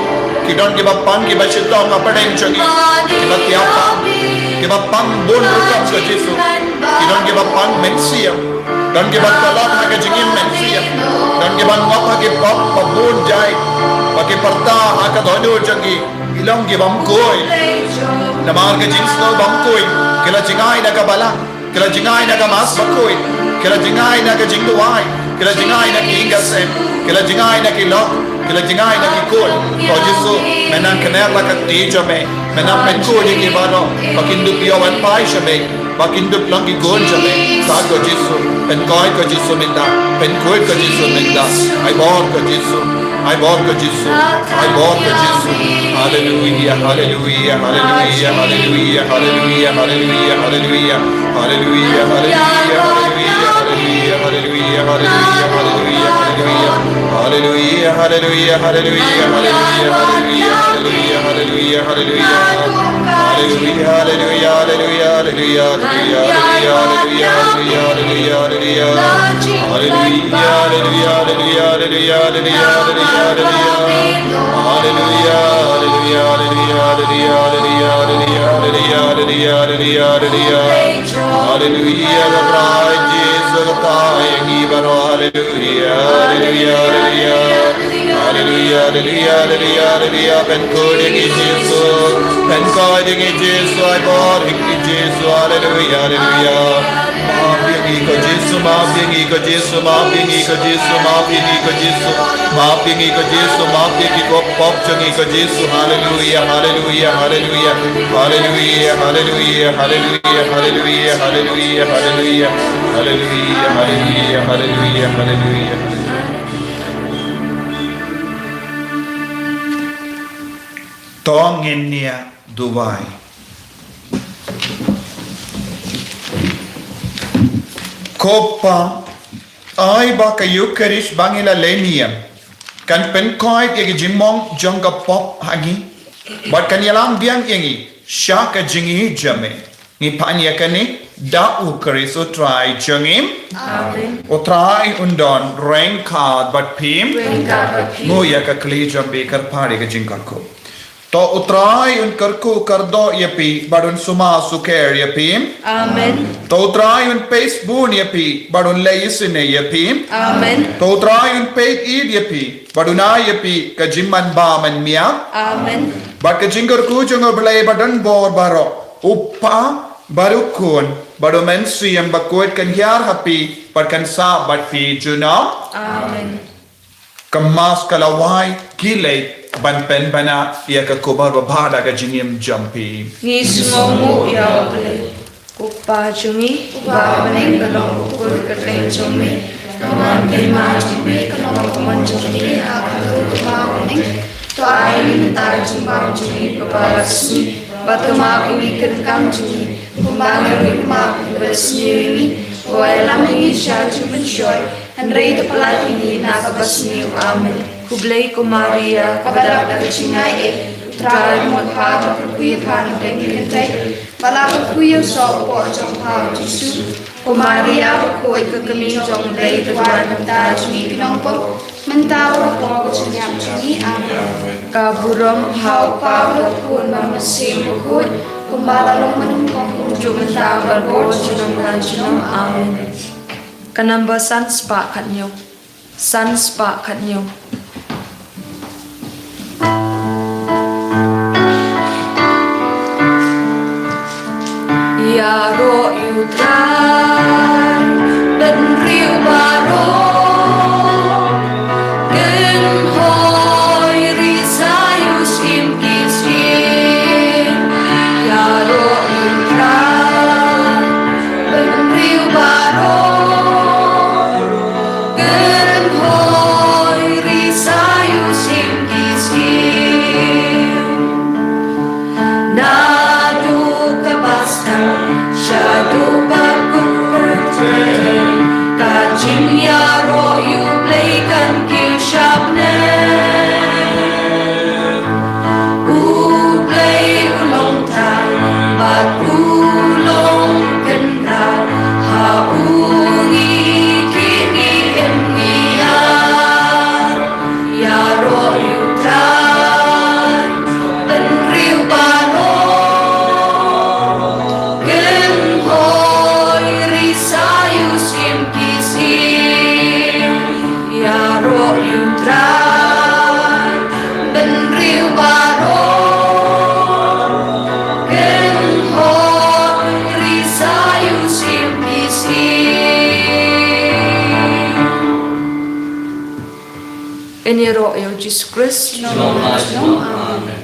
Ki don kiba pang kiba shitom hapdeng jong ngi. Kiba thiah pang, kiba pang bun rukom ko Jisu. Ki don kiba pang mynsiem. Don kiba khlad ha ka jingim mynsiem. Don kiba ngop ha ki pop ba bun jait. Ba ki pyrta ha ka dohnud jong ngi, ki long ki bym khuid. Namar ka jingsngew bym khuid, ki la jngai na ka balang, ki la jngai na ka Mass Bakhuid, ki la jngai na ka jingduwai, ki la jngai na ki ïing ki sem, ki la jngai na ki lok, ki la jngai na ki khun. Ko Jisu, me nang kner la ka kti jong me, me nang pynkhuid ïa ki baroh ba kin dup ïoh ban phai sha me, ba kin dup long ki khun jong me. Sa ko Jisu, pynkhuid ko Jisu mynta, pynkhuid ko Jisu mynta. Ai bor ko Jisu, ai bor ko Jisu, ai bor ko Jisu. Haleluia, haleluia, haleluia, haleluia, haleluia, haleluia, haleluia. Haleluia, haleluia, haleluia, haleluia, haleluia, haleluia, haleluia, haleluia. Haleluia, haleluia, haleluia, haleluia, haleluia, haleluia, haleluia, haleluia. Haleluia, haleluia, haleluia, haleluia, haleluia, haleluia, haleluia, haleluia, haleluia. Haleluia, haleluia, haleluia, haleluia, haleluia, haleluia, haleluia. Haleluia, haleluia, haleluia, haleluia, haleluia, haleluia, haleluia, haleluia, haleluia. Haleluia, ka Trai Jisu, ka Trai ngi baroh, haleluia, haleluia, haleluia. Haleluia, haleluia, haleluia, haleluia. Pynkhuid ïa ngi Jisu, pynkhuid ïa ngi Jisu, ai bor ïa ngi Jisu, haleluia, haleluia. Map ïa ngi ko Jisu, map ïa ngi ko Jisu, map ïa ngi ko Jisu, map ïa ngi ko Jisu. Map ïa ngi ko Jisu, map ïa ki pop jong ngi ko Jisu. Haleluia, haleluia, haleluia. Haleluia, haleluia, haleluia, haleluia, haleluia, haleluia. Haleluia, haleluia, haleluia, haleluia. To ngin ïa duwai. Ko Pa, ai ba ka Eukharist ba ngi la leh niam kan pynkhuid ïa ka jingmong jong ka pop ha ngi bad kan ïalam biang ïa ngi sha ka jingïeit jong me. Ngi pan ïa kane da u Khrist u Trai jong ngi. Amen. U Trai un don ryngkat bad phi. Ryngkat bad phi. Nguh ïa ka khlieh jong phi, kyrpad ïa ka jingkyrkhu. To u Trai un kyrkhu kyrdoh ïa phi bad un sumar sukher ïa phi. Amen. To u Trai un peit bun ïa phi bad un leh isynei ïa phi. Amen. To u Trai un peit ïeit ïa phi bad un ai ïa phi ka jingmanbha manmiat. Amen. Bad ka jingkyrkhu jong u Blei badonbor baroh, u Kpa bad u Khun bad u Mynsiem Bakhuid kan hiar ha phi bad kan sah bad phi junom. Amen. Ka Mass ka la wai, khie leit ban pynbna ïa ka khubor babha da ka jingim jong phi. Ngi sngewnguh ïa u Blei. Ko Pa jong ngi, uba ha bneng, ka long ka kur ka kyrteng jong me. Ka mon ka hima jong me, ka long ka mon jong me ha ka dur kumba ha bneng. To ai ïa ngi mynta ka jingbam jong ngi kaba la ka sngi. Bad to map ïa ngi ki ryngkang jong ngi, kumba ngi ruh ngi map ïa kiba la sniew ïa ngi. Wat ïalam ïa ngi sha ka jingpynshoi, hynrei to pyllait ïa ngi na kaba sniew. Amen. Khublei ko Maria, kaba dap da ka jingaiei, u Trai u don bad pha, to kyrkhu ïa pha na pdeng ki kynthei, bad la kyrkhu ïa u soh u kpoh jong pha u Jisu. Ko Maria bakhuid, ka kmie jong u Blei, to duwai ïa ngi kita ki nongpop, mynta bad ha ka por ka jingïap jong ngi. Amen. Ka burom ha u Kpa bad ha u Khun bad ha u Mynsiem Bakhuid, kumba la long mynhynnin, kumjuh mynta bad baroh junom junom. Amen. Ka number san spah khathynñiew. San spah khathynñiew. Ïaroh ïa u Trai, bynriew baroh, kynhoi risa ïa u Syiem ki syiem. Ïaroh ïa u Trai, bynriew baroh, kynhoi risa Ngin ïaroh ïa u Jisu Khrist. Amen.